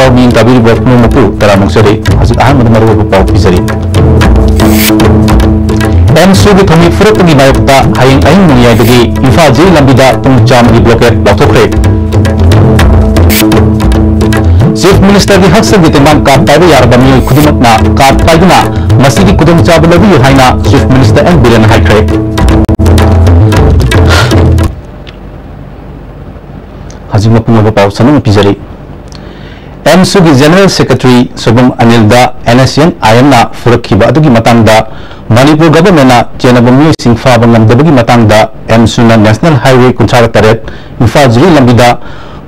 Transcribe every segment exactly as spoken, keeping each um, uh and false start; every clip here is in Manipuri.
ꯄꯥꯎ ꯃꯤꯡ ꯇꯥꯕꯤꯔꯤꯕ ꯄꯨꯝꯅꯃꯛꯄꯨ ꯇꯔꯥꯝꯅ ꯑꯣꯛꯆꯔꯤ꯫ ꯍꯧꯖꯤꯛ ꯑꯍꯥꯟꯕꯗ ꯃꯔꯨꯑꯣꯏꯕ ꯄꯥꯎ ꯄꯤꯖꯔꯤ꯫ ꯑꯦꯝꯁꯨꯒꯤ ꯊꯧꯃꯤ ꯐꯨꯔꯛꯄꯒꯤ ꯃꯥꯌꯣꯛꯇ ꯍꯌꯦꯡ ꯑꯍꯤꯡ ꯅꯣꯡꯌꯥꯏꯗꯒꯤ ꯏꯝꯐꯥꯜ ꯖꯤ ꯂꯝꯕꯤꯗ ꯄꯨꯡ ꯆꯥꯝꯃꯒꯤ ꯕ꯭ꯂꯣꯀꯦꯠ ꯂꯥꯎꯊꯣꯛꯈ꯭ꯔꯦ꯫ ꯆꯤꯐ ꯃꯤꯅꯤꯁꯇꯔꯒꯤ ꯍꯛꯁꯦꯜꯒꯤ ꯇꯦꯡꯕꯥꯡ ꯀꯥꯔꯗ ꯄꯥꯏꯕ ꯌꯥꯔꯕ ꯃꯤꯑꯣꯏ ꯈꯨꯗꯤꯡꯃꯛꯅ ꯀꯥꯔꯗ ꯄꯥꯏꯗꯨꯅ ꯃꯁꯤꯒꯤ ꯈꯨꯗꯣꯡꯆꯥꯕ ꯂꯧꯕꯤꯌꯨ ꯍꯥꯏꯅ ꯆꯤꯐ ꯃꯤꯅꯤꯁꯇꯔ ꯑꯦꯟ ꯕꯤꯔꯦꯟꯅ ꯍꯥꯏꯈ꯭ꯔꯦ꯫ ꯍꯧꯖꯤꯛ ꯃꯄꯨꯡ ꯑꯣꯏꯕ ꯄꯥꯎ ꯁꯟꯗꯣꯛꯅ ꯄꯤꯖꯔꯤ꯫ ꯑꯦꯝꯁꯨꯒꯤ ꯖꯦꯅꯔꯦꯜ ꯁꯦꯀ꯭ꯔꯦꯇꯔꯤ ꯁꯣꯏꯕꯝ ꯑꯅꯤꯜꯗ ꯑꯦꯟ ꯑꯦꯁ ꯑꯦꯟ ꯑꯥꯏ ꯑꯦꯝꯅ ꯐꯨꯔꯛꯈꯤꯕ ꯑꯗꯨꯒꯤ ꯃꯇꯥꯡꯗ ꯃꯅꯤꯄꯨꯔ ꯒꯚꯔꯟꯃꯦꯟꯠꯅ ꯆꯦꯟꯅꯕ ꯃꯤꯑꯣꯏꯁꯤꯡ ꯐꯥꯕ ꯉꯝꯗꯕꯒꯤ ꯃꯇꯥꯡꯗ ꯑꯦꯝꯁꯨꯅ ꯅꯦꯁꯅꯦꯜ ꯍꯥꯏꯋꯦ ꯀꯨꯟꯊ꯭ꯔꯥ ꯇꯔꯦꯠ ꯏꯝꯐꯥꯜ ꯖꯤꯔꯤ ꯂꯝꯕꯤꯗ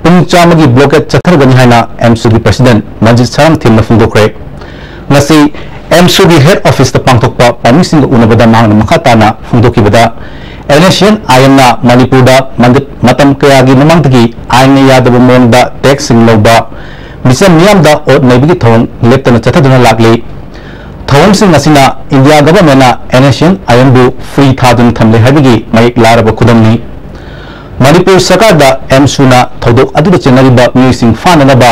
ꯄꯨꯡ ꯆꯥꯝꯃꯒꯤ ꯕ꯭ꯂꯣꯀꯦꯠ ꯆꯠꯊꯔꯒꯅꯤ ꯍꯥꯏꯅ ꯑꯦꯝꯁꯨꯒꯤ ꯄ꯭ꯔꯁꯤꯗꯦꯟꯠ ꯃꯟꯖꯤꯠ ꯁꯔꯥꯝꯊꯦꯝꯅ ꯐꯣꯡꯗꯣꯛꯈ꯭ꯔꯦ꯫ ꯉꯁꯤ ꯑꯦꯝꯁꯨꯒꯤ ꯍꯦꯗ ꯑꯣꯐꯤꯁꯇ ꯄꯥꯡꯊꯣꯛꯄ ꯄꯥꯎꯃꯤꯁꯤꯡꯒ ꯎꯅꯕꯗ ꯃꯍꯥꯛꯅ ꯃꯈꯥ ꯇꯥꯅ ꯐꯣꯡꯗꯣꯛꯈꯤꯕꯗ, ꯑꯦꯟ ꯑꯦꯁ ꯑꯦꯟ ꯑꯥꯏ ꯑꯦꯝꯅ ꯃꯅꯤꯄꯨꯔꯗ ꯃꯟꯗ-, ꯃꯇꯝ ꯀꯌꯥꯒꯤ ꯃꯃꯥꯡꯗꯒꯤ ꯑꯥꯏꯟꯅ ꯌꯥꯗꯕ ꯃꯑꯣꯡꯗ ꯇꯦꯛꯁꯁꯤꯡ ꯂꯧꯕ, ꯃꯤꯆꯝ ꯃꯤꯌꯥꯝꯗ ꯑꯣꯠ ꯅꯩꯕꯒꯤ ꯊꯧꯑꯣꯡ ꯂꯦꯞꯇꯅ ꯆꯠꯊꯗꯨꯅ ꯂꯥꯛꯂꯤ꯫ ꯊꯧꯑꯣꯡꯁꯤꯡ ꯑꯁꯤꯅ ꯏꯟꯗꯤꯌꯥ ꯒꯚꯔꯟꯃꯦꯟꯠꯅ ꯑꯦꯟ ꯑꯦꯁ ꯑꯦꯟ ꯑꯥꯏ ꯑꯦꯝꯕꯨ ꯐ꯭ꯔꯤ ꯊꯥꯗꯨꯅ ꯊꯝꯂꯦ ꯍꯥꯏꯕꯒꯤ ꯃꯌꯦꯛ ꯂꯥꯔꯕ ꯈꯨꯗꯝꯅꯤ꯫ ꯃꯅꯤꯄꯨꯔ ꯁꯔꯀꯥꯔꯗ ꯑꯦꯝꯁꯨꯅ ꯊꯧꯗꯣꯛ ꯑꯗꯨꯗ ꯆꯦꯟꯅꯔꯤꯕ ꯃꯤꯑꯣꯏꯁꯤꯡ ꯐꯥꯅꯅꯕ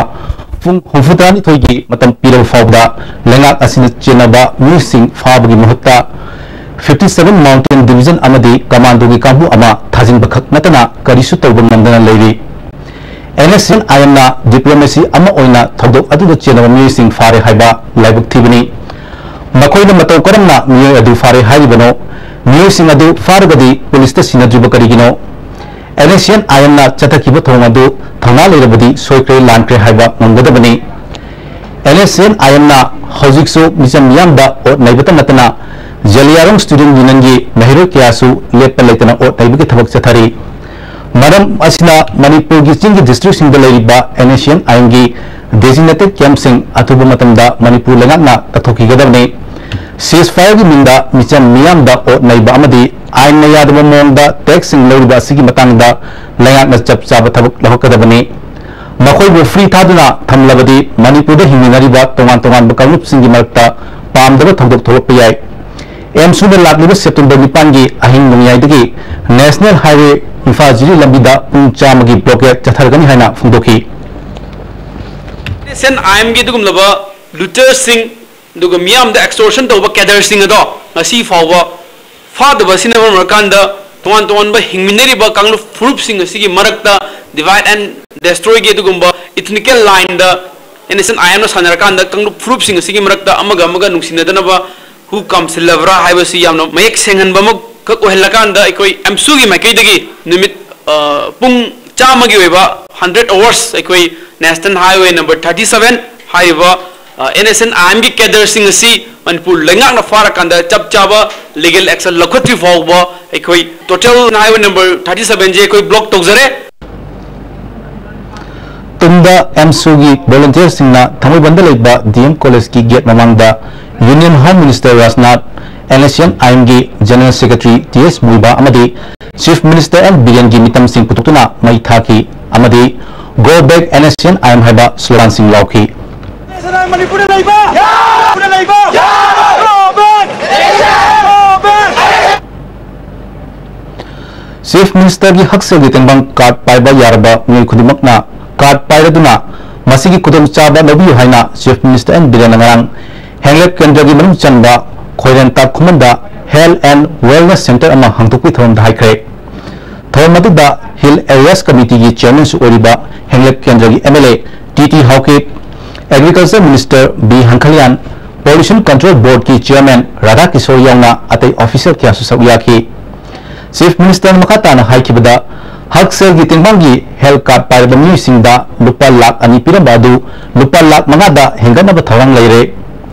ꯄꯨꯡ ꯍꯨꯝꯐꯨꯇꯔꯥꯅꯤꯊꯣꯏꯒꯤ ꯃꯇꯝ ꯄꯤꯔꯕ ꯐꯥꯎꯕꯗ ꯂꯩꯉꯥꯛ ꯑꯁꯤꯅ ꯆꯦꯟꯅꯕ ꯃꯤꯑꯣꯏꯁꯤꯡ ꯐꯥꯕꯒꯤ ꯃꯍꯨꯠꯇ fifty seven Mountain Division ꯑꯃꯗꯤ ꯀꯃꯥꯟꯗꯣꯒꯤ ꯀꯥꯡꯕꯨ ꯑꯃ ꯊꯥꯖꯤꯟꯕ ꯈꯛ ꯅꯠꯇꯅ ꯀꯔꯤꯁꯨ ꯇꯧꯕ ꯉꯝꯗꯅ ꯂꯩꯔꯤ꯫ ꯑꯦꯟ ꯑꯦꯁ ꯑꯦꯟ ꯑꯥꯏ ꯑꯦꯝꯅ ꯗꯤꯄ꯭ꯂꯣꯃꯦꯁꯤ ꯑꯃ ꯑꯣꯏꯅ ꯊꯧꯗꯣꯛ ꯑꯗꯨꯗ ꯆꯦꯟꯅꯕ ꯃꯤꯑꯣꯏꯁꯤꯡ ꯐꯥꯔꯦ ꯍꯥꯏꯕ ꯂꯥꯏꯕꯛ ꯊꯤꯕꯅꯤ꯫ ꯃꯈꯣꯏꯅ ꯃꯇꯧ ꯀꯔꯝꯅ ꯃꯤꯑꯣꯏ ꯑꯗꯨ ꯐꯥꯔꯦ ꯍꯥꯏꯔꯤꯕꯅꯣ? ꯃꯤꯑꯣꯏꯁꯤꯡ ꯑꯗꯨ ꯐꯥꯔꯒꯗꯤ ꯄꯨꯂꯤꯁꯇ ꯁꯤꯟꯅꯗ꯭ꯔꯤꯕ ꯀꯔꯤꯒꯤꯅꯣ? ꯑꯦꯟ ꯑꯦꯁ ꯑꯦꯟ ꯑꯥꯏ ꯑꯦꯝꯅ ꯆꯠꯊꯈꯤꯕ ꯊꯧꯑꯣꯡ ꯑꯗꯨ ꯊꯧꯅꯥ ꯂꯩꯔꯕꯗꯤ ꯁꯣꯏꯈ꯭ꯔꯦ ꯂꯥꯟꯈ꯭ꯔꯦ ꯍꯥꯏꯕ ꯉꯝꯒꯗꯕꯅꯤ꯫ ꯑꯦꯟ ꯑꯦꯁ ꯑꯦꯟ ꯑꯥꯏ ꯑꯦꯝꯅ ꯍꯧꯖꯤꯛꯁꯨ ꯃꯤꯆꯝ ꯃꯤꯌꯥꯝꯗ ꯑꯣꯠ ꯅꯩꯕꯇ ꯅꯠꯇꯅ ꯖꯦꯂꯤꯌꯥꯡꯔꯣꯡ ꯁ꯭ꯇꯨꯗꯦꯟꯠ ꯌꯨꯅꯤꯌꯟꯒꯤ ꯃꯍꯩꯔꯣꯏ ꯀꯌꯥꯁꯨ ꯂꯦꯞꯄ ꯂꯩꯇꯅ ꯑꯣꯠ ꯅꯩꯕꯒꯤ ꯊꯕꯛ ꯆꯠꯊꯔꯤ꯫ ꯃꯔꯝ ꯑꯁꯤꯅ ꯃꯅꯤꯄꯨꯔꯒꯤ ꯆꯤꯡꯒꯤ ꯗꯤꯁꯇ꯭ꯔꯤꯛꯁꯤꯡꯗ ꯂꯩꯔꯤꯕ ꯑꯦꯟ ꯑꯦꯁ ꯑꯦꯟ ꯑꯥꯏ ꯑꯦꯝꯒꯤ ꯗꯦꯖꯤꯒꯅꯦꯇꯦꯗ ꯀꯦꯝꯞꯁꯤꯡ ꯑꯊꯨꯕ ꯃꯇꯝꯗ ꯃꯅꯤꯄꯨꯔ ꯂꯩꯉꯥꯛꯅ ꯀꯠꯊꯣꯛꯈꯤꯒꯗꯕꯅꯤ꯫ ꯁꯤꯖꯐꯥꯌꯔꯒꯤ ꯃꯤꯡꯗ ꯃꯤꯆꯝ ꯃꯤꯌꯥꯝꯗ ꯑꯣꯠ ꯅꯩꯕ ꯑꯃꯗꯤ ꯑꯥꯏꯟꯅ ꯌꯥꯗꯕ ꯃꯑꯣꯡꯗ ꯇꯦꯛꯁꯁꯤꯡ ꯂꯧꯔꯤꯕ ꯑꯁꯤꯒꯤ ꯃꯇꯥꯡꯗ ꯂꯩꯉꯥꯛꯅ ꯆꯞ ꯆꯥꯕ ꯊꯕꯛ ꯂꯧꯈꯠꯀꯗꯕꯅꯤ꯫ ꯃꯈꯣꯏꯕꯨ ꯐ꯭ꯔꯤ ꯊꯥꯗꯨꯅ ꯊꯝꯂꯕꯗꯤ ꯃꯅꯤꯄꯨꯔꯗ ꯍꯤꯡꯃꯤꯟꯅꯔꯤꯕ ꯇꯣꯉꯥꯟ ꯇꯣꯉꯥꯟꯕ ꯀꯥꯡꯂꯨꯞꯁꯤꯡꯒꯤ ꯃꯔꯛꯇ ꯄꯥꯝꯗꯕ ꯊꯧꯗꯣꯛ ꯊꯣꯛꯂꯛꯄ ꯌꯥꯏ꯫ ꯑꯦꯝꯁꯨꯅ ꯂꯥꯛꯂꯤꯕ ꯁꯦꯞꯇꯦꯝꯕꯔ ꯅꯤꯄꯥꯟꯒꯤ ꯑꯍꯤꯡ ꯅꯣꯡꯌꯥꯏꯗꯒꯤ ꯅꯦꯁꯅꯦꯜ ꯍꯥꯏꯋꯦ ꯏꯝꯐꯥꯜ ꯖꯤꯔꯤ ꯂꯝꯕꯤꯗ ꯄꯨꯡ ꯆꯥꯝꯃꯒꯤ ꯕ꯭ꯂꯣꯀꯦꯠ ꯆꯠꯊꯔꯒꯅꯤ ꯍꯥꯏꯅ ꯐꯣꯡꯗꯣꯛꯈꯤ꯫ ꯑꯦꯟ ꯑꯥꯏ ꯑꯦꯝꯒꯤ ꯑꯗꯨꯒꯨꯝꯂꯕ ꯂꯨꯇꯔꯁꯤꯡ, ꯑꯗꯨꯒ ꯃꯤꯌꯥꯝꯗ ꯑꯦꯛꯁꯇꯣꯔꯁꯟ ꯇꯧꯕ ꯀꯦꯗꯔꯁꯤꯡ ꯑꯗꯣ ꯉꯁꯤ ꯐꯥꯎꯕ ꯐꯥꯗꯕ ꯑꯁꯤꯅ ꯃꯔꯝ ꯑꯣꯏꯔꯀꯥꯟꯗ, ꯇꯣꯉꯥꯟ ꯇꯣꯉꯥꯟꯕ ꯍꯤꯡꯃꯤꯟꯅꯔꯤꯕ ꯀꯥꯡꯂꯨꯞ ꯐꯨꯔꯨꯞꯁꯤꯡ ꯑꯁꯤꯒꯤ ꯃꯔꯛꯇ ꯗꯤꯚꯥꯏꯠ ꯑꯦꯟ ꯗꯦꯁꯇ꯭ꯔꯣꯏꯒꯤ ꯑꯗꯨꯒꯨꯝꯕ ꯏꯊꯅꯤꯀꯦꯜ ꯂꯥꯏꯟꯗ ꯑꯦꯟ ꯑꯦꯁ ꯑꯦꯟ ꯑꯥꯏ ꯑꯦꯝꯅ ꯁꯥꯟꯅꯔꯀꯥꯟꯗ, ꯀꯥꯡꯂꯨꯞ ꯐꯨꯔꯨꯞꯁꯤꯡ ꯑꯁꯤꯒꯤ ꯃꯔꯛꯇ ꯑꯃꯒ ꯑꯃꯒ ꯅꯨꯡꯁꯤꯅꯗꯅꯕ, ꯍꯨ ꯀꯥꯝꯁꯤꯜꯂꯕ꯭ꯔꯥ ꯍꯥꯏꯕꯁꯤ ꯌꯥꯝꯅ ꯃꯌꯦꯛ ꯁꯦꯡꯍꯟꯕ ꯑꯃꯈꯛ ꯑꯣꯏꯍꯜꯂꯀꯥꯟꯗ, ꯑꯩꯈꯣꯏ ꯑꯦꯝꯁꯨꯒꯤ ꯃꯥꯏꯀꯩꯗꯒꯤ ꯅꯨꯃꯤꯠ, ꯑ, ꯄꯨꯡ ꯆꯥꯝꯃꯒꯤ ꯑꯣꯏꯕ hundred hours ꯑꯩꯈꯣꯏ National Highway number thirty seven ꯍꯥꯏꯔꯤꯕ, ꯑ, ꯑꯦꯟ ꯑꯦꯁ ꯑꯦꯟ ꯑꯥꯏ ꯑꯦꯝꯒꯤ ꯀꯦꯗꯔꯁꯤꯡ ꯑꯁꯤ ꯃꯅꯤꯄꯨꯔ ꯂꯩꯉꯥꯛꯅ ꯐꯥꯔꯀꯥꯟꯗ ꯆꯞ ꯆꯥꯕ ꯂꯤꯒꯦꯜ ꯑꯦꯛꯁꯟ ꯂꯧꯈꯠꯇ꯭ꯔꯤ ꯐꯥꯎꯕ, ꯑꯩꯈꯣꯏ ꯇꯣꯇꯦꯜ ꯍꯥꯏꯋꯦ ꯅꯝꯕꯔ ꯊꯥꯔꯇꯤ ꯁꯚꯦꯟꯁꯦ ꯑꯩꯈꯣꯏ ꯕ꯭ꯂꯣꯛ ꯇꯧꯖꯔꯦ꯫ ꯇꯨꯡꯗ ꯑꯦꯝꯁꯨꯒꯤ ꯚꯣꯂꯨꯟꯇꯤꯌꯔꯁꯤꯡꯅ ꯊꯥꯡꯃꯩꯕꯟꯗ ꯂꯩꯕ ꯗꯤ ꯑꯦꯝ ꯀꯣꯂꯦꯖꯀꯤ ꯒꯦꯠ ꯃꯃꯥꯡꯗ union home minister Rajnath, N S N I ꯑꯦꯝꯒꯤ general secretary T S Muiba ꯑꯃꯗꯤ ꯆꯤꯐ ꯃꯤꯅꯤꯁꯇꯔ ꯑꯦꯟ ꯕꯤꯔꯦꯟꯒꯤ ꯃꯤꯇꯝꯁꯤꯡ ꯄꯨꯊꯣꯛꯇꯨꯅ ꯃꯩ ꯊꯥꯈꯤ ꯑꯃꯗꯤ "Go back N S C N I M" ꯍꯥꯏꯕ ꯁ꯭ꯂꯣꯒꯥꯟꯁꯤꯡ ꯂꯥꯎꯈꯤ꯫ ꯃꯅꯤꯄꯨꯔꯗ ꯂꯩꯕ! ꯃꯅꯤꯄꯨꯔꯗ ꯂꯩꯕ! Go back! Go back! Chief ꯃꯤꯅꯤꯁꯇꯔꯒꯤ ꯍꯛꯁꯦꯜꯒꯤ ꯇꯦꯡꯕꯥꯡ ꯀꯥꯔꯗ ꯄꯥꯏꯕ ꯌꯥꯔꯕ ꯃꯤꯑꯣꯏ ꯈꯨꯗꯤꯡꯃꯛꯅ ꯀꯥꯔꯗ ꯄꯥꯏꯔꯗꯨꯅ ꯃꯁꯤꯒꯤ ꯈꯨꯗꯣꯡꯆꯥꯕ ꯂꯧꯕꯤꯌꯨ ꯍꯥꯏꯅ ꯆꯤꯐ ꯃꯤꯅꯤꯁꯇꯔ ꯑꯦꯟ ꯕꯤꯔꯦꯟꯅ ꯉꯔꯥꯡ ꯍꯦꯡꯂꯦꯞ ꯀꯦꯟꯗ꯭ꯔꯒꯤ ꯃꯅꯨꯡ ꯆꯟꯕ ꯈꯣꯏꯔꯦꯟꯇꯥ ꯈꯨꯃꯟꯗ Health and Wellness Centre ꯑꯃ ꯍꯥꯡꯗꯣꯛꯄꯒꯤ ꯊꯧꯔꯝꯗ ꯍꯥꯏꯈ꯭ꯔꯦ꯫ ꯊꯧꯔꯝ ꯑꯗꯨꯗ ꯍꯤꯜ ꯑꯦꯔꯤꯌꯥꯁ ꯀꯃꯤꯇꯤꯒꯤ ꯆꯤꯌꯔꯃꯦꯟꯁꯨ ꯑꯣꯏꯔꯤꯕ ꯍꯦꯡꯂꯦꯞ ꯀꯦꯟꯗ꯭ꯔꯒꯤ M L A T T Haokip, agriculture minister B Hangkhalyan, pollution control ꯕꯣꯔꯗꯀꯤ ꯆꯤꯌꯔꯃꯦꯟ ꯔꯥꯙꯥ ꯀꯤꯁꯣꯔ ꯌꯥꯎꯅ ꯑꯇꯩ ꯑꯣꯐꯤꯁꯤꯌꯦꯜ ꯀꯌꯥꯁꯨ ꯁꯔꯨꯛ ꯌꯥꯈꯤ꯫ ꯆꯤꯐ ꯃꯤꯅꯤꯁꯇꯔꯅ ꯃꯈꯥ ꯇꯥꯅ ꯍꯥꯏꯈꯤꯕꯗ, ꯍꯛꯁꯦꯜꯒꯤ ꯇꯦꯡꯕꯥꯡꯒꯤ ꯍꯦꯜꯊ ꯀꯥꯔꯗ ꯄꯥꯏꯔꯕ ꯃꯤꯑꯣꯏꯁꯤꯡꯗ ꯂꯨꯄꯥ ꯂꯥꯈ ꯑꯅꯤ ꯄꯤꯔꯝꯕ ꯑꯗꯨ ꯂꯨꯄꯥ ꯂꯥꯈ ꯃꯉꯥꯗ ꯍꯦꯟꯒꯠꯅꯕ ꯊꯧꯔꯥꯡ ꯂꯩꯔꯦ꯫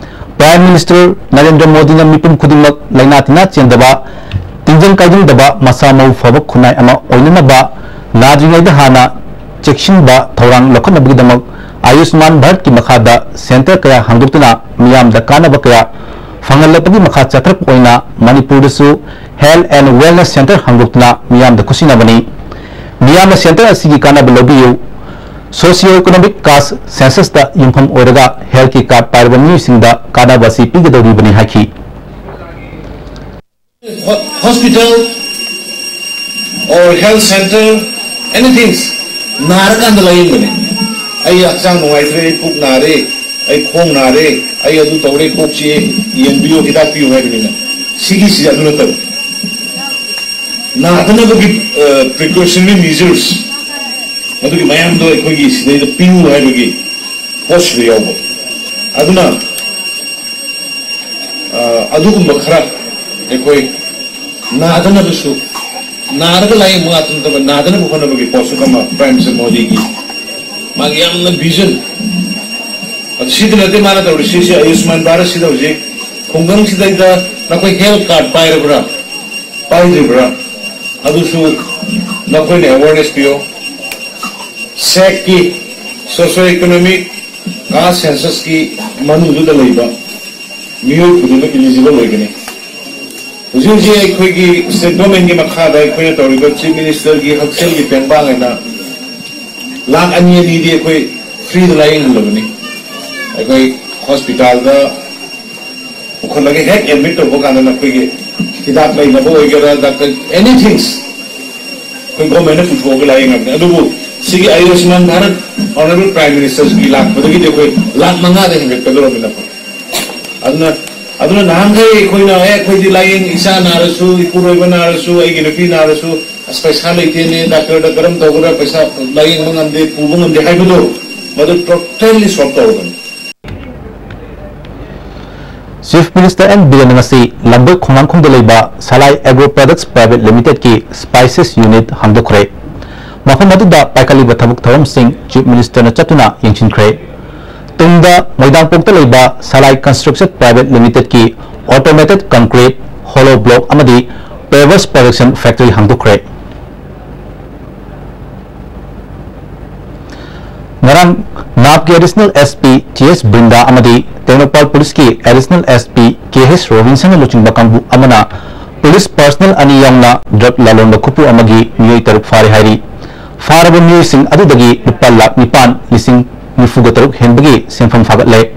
ꯄ꯭ꯔꯥꯏꯝ ꯃꯤꯅꯤꯁꯇꯔ ꯅꯔꯦꯟꯗ꯭ꯔ ꯃꯣꯗꯤꯅ ꯃꯤꯄꯨꯝ ꯈꯨꯗꯤꯡꯃꯛ ꯂꯥꯏꯅꯥ ꯇꯤꯟꯅꯥ ꯆꯦꯟꯗꯕ, ꯇꯤꯟꯖꯪ ꯀꯥꯏꯖꯪꯗꯕ, ꯃꯁꯥ ꯃꯎ ꯐꯕ ꯈꯨꯟꯅꯥꯏ ꯑꯃ ꯑꯣꯏꯅꯅꯕ ꯅꯥꯗ꯭ꯔꯤꯉꯩꯗ ꯍꯥꯟꯅ ꯆꯦꯛꯁꯤꯟꯕ ꯊꯧꯔꯥꯡ ꯂꯧꯈꯠꯅꯕꯒꯤꯗꯃꯛ ꯑꯌꯨꯁꯃꯥꯟ ꯚꯥꯔꯠꯀꯤ ꯃꯈꯥꯗ ꯁꯦꯟꯇꯔ ꯀꯌꯥ ꯍꯥꯡꯗꯣꯛꯇꯨꯅ ꯃꯤꯌꯥꯝꯗ ꯀꯥꯟꯅꯕ ꯀꯌꯥ ꯐꯪꯍꯜꯂꯛꯄꯒꯤ ꯃꯈꯥ ꯆꯠꯊꯔꯛꯄ ꯑꯣꯏꯅ ꯃꯅꯤꯄꯨꯔꯗꯁꯨ Health and Wellness Centre ꯍꯥꯡꯗꯣꯛꯇꯨꯅ ꯃꯤꯌꯥꯝꯗ ꯈꯨꯠꯁꯤꯟꯅꯕꯅꯤ꯫ ꯃꯤꯌꯥꯝꯅ ꯁꯦꯟꯇꯔ ꯑꯁꯤꯒꯤ ꯀꯥꯟꯅꯕ ꯂꯧꯕꯤꯌꯨ꯫ Socio Economic Caste Census ꯇ ꯌꯨꯝꯐꯝ ꯑꯣꯏꯔꯒ ꯍꯦꯜꯊꯀꯤ ꯀꯥꯔꯗ ꯄꯥꯏꯔꯕ ꯃꯤꯑꯣꯏꯁꯤꯡꯗ ꯀꯥꯟꯅꯕ ꯑꯁꯤ ꯄꯤꯒꯗꯧꯔꯤꯕꯅꯤ ꯍꯥꯏꯈꯤ꯫ Ho-, hospital or health centre, anything, ꯅꯥꯔꯀꯥꯟꯗ ꯂꯥꯌꯦꯡꯕꯅꯦ꯫ ꯑꯩ ꯍꯛꯆꯥꯡ ꯅꯨꯡꯉꯥꯏꯇ꯭ꯔꯦ, ꯑꯩ ꯄꯨꯛ ꯅꯥꯔꯦ, ꯑꯩ ꯈꯣꯡ ꯅꯥꯔꯦ, ꯑꯩ ꯑꯗꯨ ꯇꯧꯔꯦ, ꯀꯣꯛ ꯆꯤꯛꯑꯦ, ꯌꯦꯡꯕꯤꯌꯨ, ꯍꯤꯗꯥꯛ ꯄꯤꯌꯨ ꯍꯥꯏꯕꯅꯤꯅ꯫ ꯁꯤꯒꯤꯁꯤꯗꯤ ꯑꯗꯨ ꯅꯠꯇꯕ꯫ ꯅꯥꯗꯅꯕꯒꯤ, ꯑ, precautionary measures, ꯃꯗꯨꯒꯤ ꯃꯌꯥꯝꯗꯣ ꯑꯩꯈꯣꯏꯒꯤ ꯁꯤꯗꯩꯗ ꯄꯤꯌꯨ ꯍꯥꯏꯕꯒꯤ ꯄꯣꯠꯁꯤꯗ ꯌꯥꯎꯕ꯫ ꯑꯗꯨꯅ ꯑ, ꯑꯗꯨꯒꯨꯝꯕ ꯈꯔ ꯑꯩꯈꯣꯏ ꯅꯥꯗꯅꯕꯁꯨ, ꯅꯥꯔꯒ ꯂꯥꯌꯦꯡꯕ ꯉꯥꯛꯇ ꯅꯠꯇꯕ, ꯅꯥꯗꯅꯕ ꯍꯣꯠꯅꯕꯒꯤ ꯄꯣꯠꯁꯨ ꯑꯃ Prime Minister ꯃꯣꯗꯤꯒꯤ ꯃꯥꯒꯤ ꯌꯥꯝꯅ vision꯫ ꯑꯗꯨ ꯁꯤꯗ ꯅꯠꯇꯦ ꯃꯥꯅ ꯇꯧꯔꯤꯁꯤ, ꯁꯤ ꯑꯌꯨꯁꯃꯥꯟ ꯚꯥꯔꯠꯁꯤꯗ ꯍꯧꯖꯤꯛ ꯈꯨꯡꯒꯪꯁꯤꯗꯩꯗ ꯅꯈꯣꯏ health card ꯄꯥꯏꯔꯕ꯭ꯔꯥ, ꯄꯥꯏꯗ꯭ꯔꯤꯕ꯭ꯔꯥ? ꯑꯗꯨꯁꯨ ꯅꯈꯣꯏꯅ awareness ꯄꯤꯌꯣ꯫ ꯁꯦꯛꯀꯤ socio economic caste censusꯀꯤ ꯃꯅꯨꯡꯗꯨꯗ ꯂꯩꯕ ꯃꯤꯑꯣꯏ ꯈꯨꯗꯤꯡꯃꯛ eligible ꯑꯣꯏꯒꯅꯤ꯫ ꯍꯧꯖꯤꯛ ꯍꯧꯖꯤꯛ ꯑꯩꯈꯣꯏꯒꯤ state governmentꯀꯤ ꯃꯈꯥꯗ ꯑꯩꯈꯣꯏꯅ ꯇꯧꯔꯤꯕ Chief Ministerꯒꯤ ꯍꯛꯁꯦꯜꯒꯤ ꯇꯦꯡꯕꯥꯡ ꯍꯥꯏꯅ ꯂꯥꯈ ꯑꯅꯤ ꯑꯅꯤꯗꯤ ꯑꯩꯈꯣꯏ freeꯗ ꯂꯥꯌꯦꯡꯍꯜꯂꯕꯅꯤ꯫ ꯑꯩꯈꯣꯏ hospitalꯗ ꯄꯨꯈꯠꯂꯒ ꯍꯦꯛ admit ꯇꯧꯕ ꯀꯥꯟꯗ ꯅꯈꯣꯏꯒꯤ ꯍꯤꯗꯥꯛ ꯂꯩꯅꯕ ꯑꯣꯏꯒꯦꯔꯥ, doctor, anything ꯑꯩꯈꯣꯏ governmentꯅ ꯄꯨꯊꯣꯛꯑꯒ ꯂꯥꯌꯦꯡꯉꯕꯅꯤ꯫ ꯑꯗꯨꯕꯨ ꯁꯤꯒꯤ ꯑꯌꯨꯁꯃꯥꯟ ꯚꯥꯔꯠ Honourable Prime Ministerꯒꯤ ꯂꯥꯛꯄꯗꯒꯤꯗꯤ ꯑꯩꯈꯣꯏ ꯂꯥꯈ ꯃꯉꯥꯗ ꯍꯦꯟꯒꯠꯀꯗꯧꯔꯕꯅꯤ ꯅꯈꯣꯏ꯫ ꯑꯗꯨꯅ, ꯑꯗꯨꯅ ꯅꯍꯥꯟꯈꯩ ꯑꯩꯈꯣꯏꯅ, "ꯑꯦ, ꯑꯩꯈꯣꯏꯗꯤ ꯂꯥꯌꯦꯡ, ꯏꯆꯥ ꯅꯥꯔꯁꯨ, ꯏꯄꯨꯔꯣꯏꯕ ꯅꯥꯔꯁꯨ, ꯑꯩꯒꯤ ꯅꯨꯄꯤ ꯅꯥꯔꯁꯨ, ꯑꯁ, ꯄꯩꯁꯥ ꯂꯩꯇꯦꯅꯦ, doctorꯗ ꯀꯔꯝ ꯇꯧꯒꯗ꯭ꯔꯥ, ꯄꯩꯁꯥ ꯂꯥꯌꯦꯡꯕ ꯉꯝꯗꯦ, ꯄꯨꯕ ꯉꯝꯗꯦ" ꯍꯥꯏꯕꯗꯣ, ꯃꯗꯨ totally solve ꯇꯧꯔꯕꯅꯤ꯫ Chief Minister N ꯕꯤꯔꯦꯟꯅ ꯉꯁꯤ ꯂꯝꯕꯣꯏ ꯈꯣꯡꯅꯥꯡꯈꯣꯡꯗ ꯂꯩꯕ ꯁꯂꯥꯏ Agro Products Private Limitedꯀꯤ spices unit ꯍꯥꯡꯗꯣꯛꯈ꯭ꯔꯦ꯫ ꯃꯐꯝ ꯑꯗꯨꯗ ꯄꯥꯏꯈꯠꯂꯤꯕ ꯊꯕꯛ ꯊꯧꯔꯝꯁꯤꯡ Chief Ministerꯅ ꯆꯠꯇꯨꯅ ꯌꯦꯡꯁꯤꯟꯈ꯭ꯔꯦ꯫ ꯇꯨꯡꯗ ꯃꯣꯏꯗꯥꯡꯄꯣꯛꯇ ꯂꯩꯕ ꯁꯂꯥꯏ Construction Private Limitedꯀꯤ automated concrete, hollow block ꯑꯃꯗꯤ pavers production factory ꯍꯥꯡꯗꯣꯛꯈ꯭ꯔꯦ꯫ ꯉꯔꯥꯡ ꯅꯥꯞꯀꯤ Additional SP ꯇꯤ ꯑꯦꯁ ꯕ꯭ꯔꯤꯟꯗꯥ ꯑꯃꯗꯤ ꯇꯦꯡꯅꯧꯄꯥꯜ ꯄꯨꯂꯤꯁꯀꯤ Additional SP ꯀꯦ ꯑꯩꯆ ꯔꯣꯕꯤꯟꯁꯟꯅ ꯂꯨꯆꯤꯡꯕ ꯀꯥꯡꯕꯨ ꯑꯃꯅ ꯄꯨꯂꯤꯁ personnel ꯑꯅꯤ ꯌꯥꯎꯅ drug ꯂꯂꯣꯟꯕ ꯈꯨꯄꯨ ꯑꯃꯒꯤ ꯃꯤꯑꯣꯏ ꯇꯔꯨꯛ ꯐꯥꯔꯦ ꯍꯥꯏꯔꯤ꯫ ꯐꯥꯔꯕ ꯃꯤꯑꯣꯏꯁꯤꯡ ꯑꯗꯨꯗꯒꯤ ꯂꯨꯄꯥ ꯂꯥꯈ ꯅꯤꯄꯥꯟ ꯂꯤꯁꯤꯡ ꯅꯤꯐꯨꯒ ꯇꯔꯨꯛ ꯍꯦꯟꯕꯒꯤ ꯁꯦꯟꯐꯝ ꯐꯥꯒꯠꯂꯦ꯫